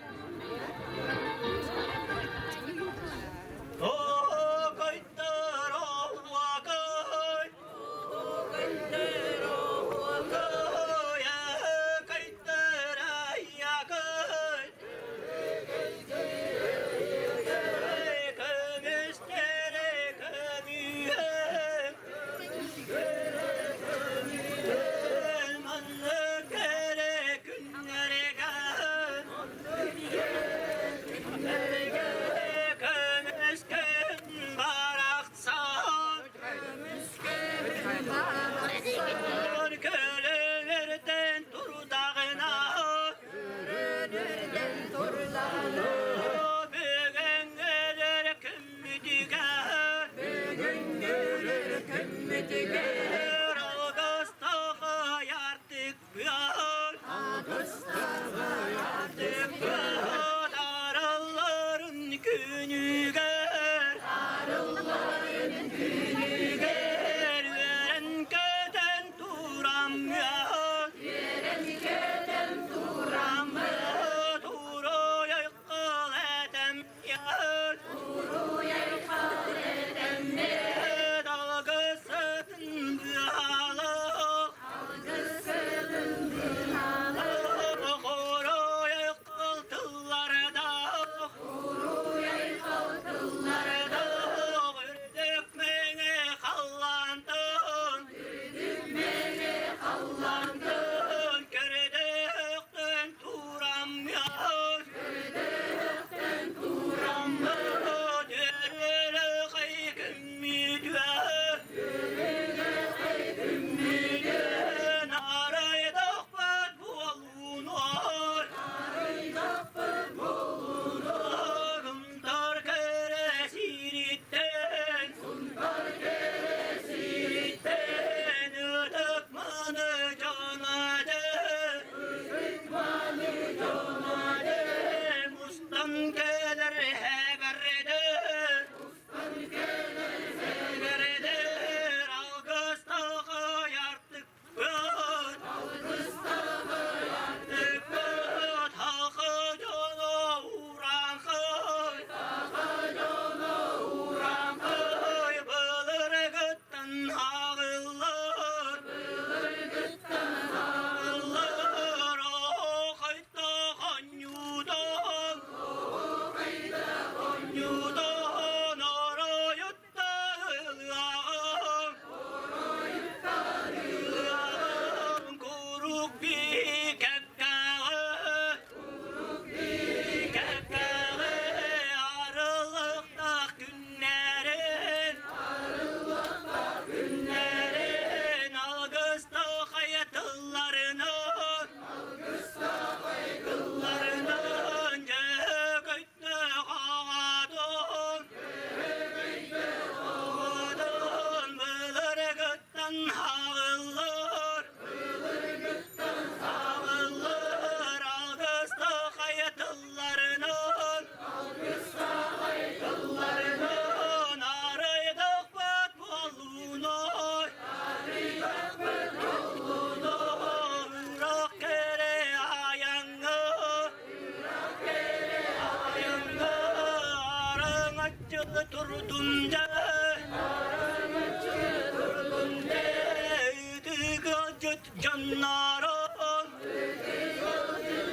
дьоннорун,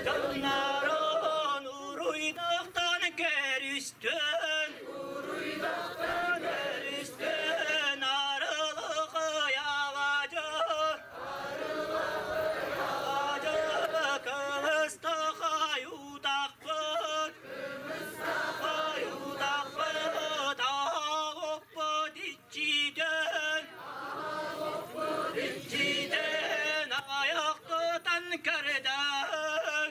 дьоннорун уруйдахтан көрүстүн, көрүстүн арылыкый алажы, алажы кымыстахай утахпыт, утахпыт, ағоппут иччитен, иччитен аяқтытан кірден,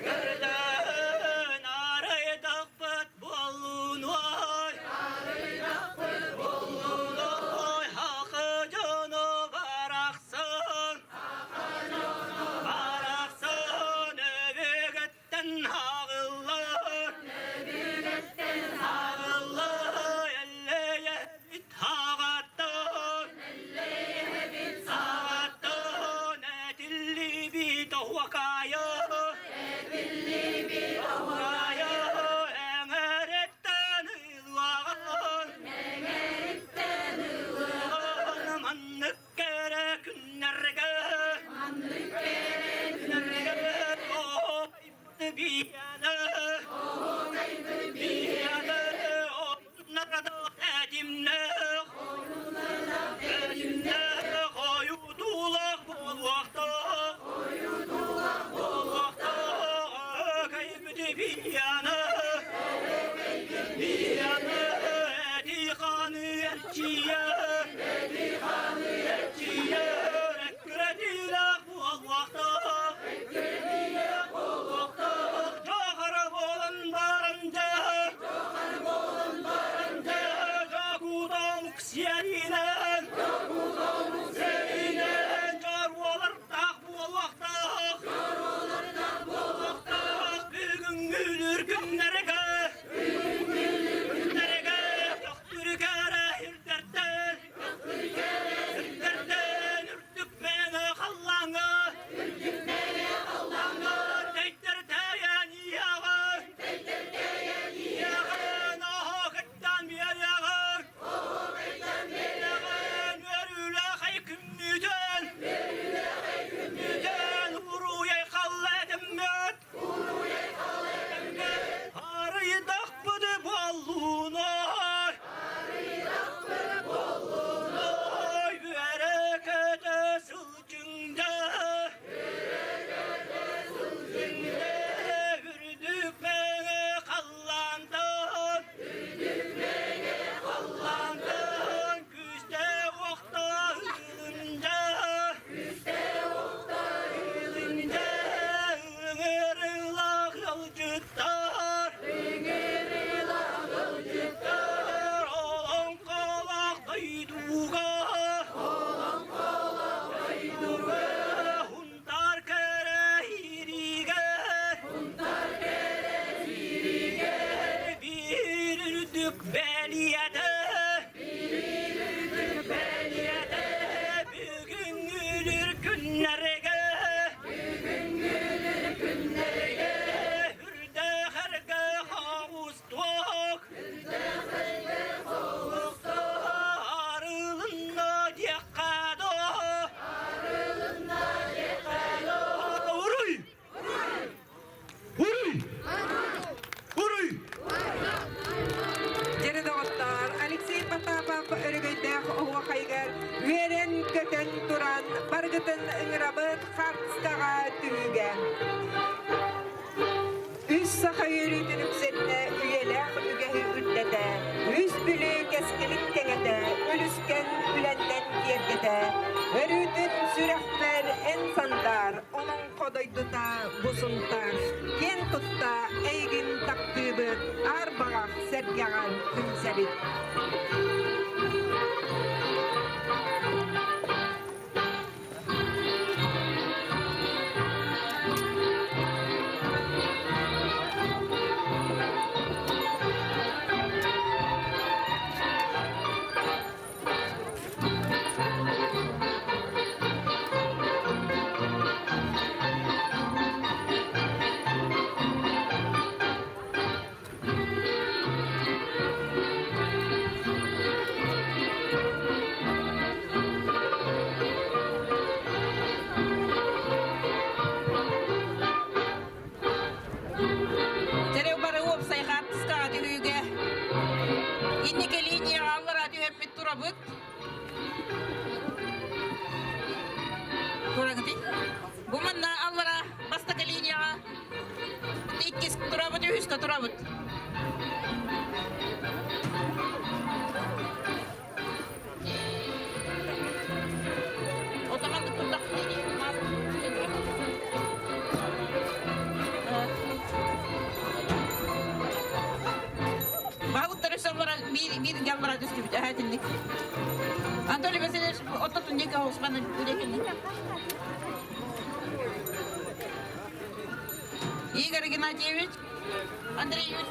кірден арайдақпыт болун ой, болун ой, хақы жону барақсын, барақсын өбегеттен ағыллар, ағыллар, әллее бит ағаттан, ағаттан, әтілі бит уақайы, уақайы, әңіреттен ылаған, маннык кэрэ күннэргэ, биянэ, биянэ, этимнэх, этимнэх, ойутуулах буолуохтаах, буолуохтаах, кайбыты биянэ, биянэ, эти ханы эрчийэ, эрчийэ, эккирэтиилээх буолуохтаах, буолуохтаах, дьоохоро буолан баран дьэ, дьокутомук сиэринэн, сиэринэн, дьоруолардаах буолуохтаах, буолуохтаах, бүгүҥҥүлүр күннэргэ, күннэргэ, төхтүрүкэрэ ирдэртэн, ирдэртэн, үрдүк мэҥэ халлааҥҥа, халлааҥҥа, тэйтэр тэйэн иэҕэ, иэҕэн, оһо кыттан биэриэҕэ, биэриэҕэн, үөрүүлээх күммүтүн, күммүтүн, уруйай халла этиммит, арыйдахпыт буоллунай, ой, үөрэ-көтө сылдьыҥда, үрдүк мэҥэ халлаантан, халлаантан күүстээх уохтаах ыылында, ыылында, ыҥырыылаах ыалдьыттар, ыалдьыттар, олоҥхолоох дойдуга, дойдуга, Хунтаар кэрэ иригэ, биир үрдүк бэлиэтэ, бэлиэтэ, бүгүҥҥүлүр күннэргэ, күннэргэ, үрдээх эргэ хоҕустуох, арылынна диэххэ доо. Уруй! Уруй! Уруй! Дьэрэ доҕоттоор, Алексей Потапов өрөгөйдөөх оһуохайыгар үөрэн-көтөн туран барыгытын ыҥырабыт хаартыскаҕа түһүүгэ. Үс саха үөрүүтүн үксэтинэ үйэлээх үгэһи үрдэтэ, үс Бүлүү кэскилин кэҥэтэ, үлүскэн үлэннэн киэргэтэ, өрүүтүн сүрэхпэр эн сандаар, олоҥхо дойдута бу Сунтаар, киэн тутта эйигин таптыыбыт, аар баҕах сэргэҕэр түмсэбит. линияҕа аллараа түһэммит турабыт. Турагытый? Бу манна аллара бастакы линияҕа иккис турабыт, үһүскэ турабыт. Баһылыктар өссө биир биир гамбара түстүбүт эһэтинник. Анатолий Васильевич оттотун диэки оҕуспан үлэкинник. Игорь Геннадьевич, Андрей Юрьевич.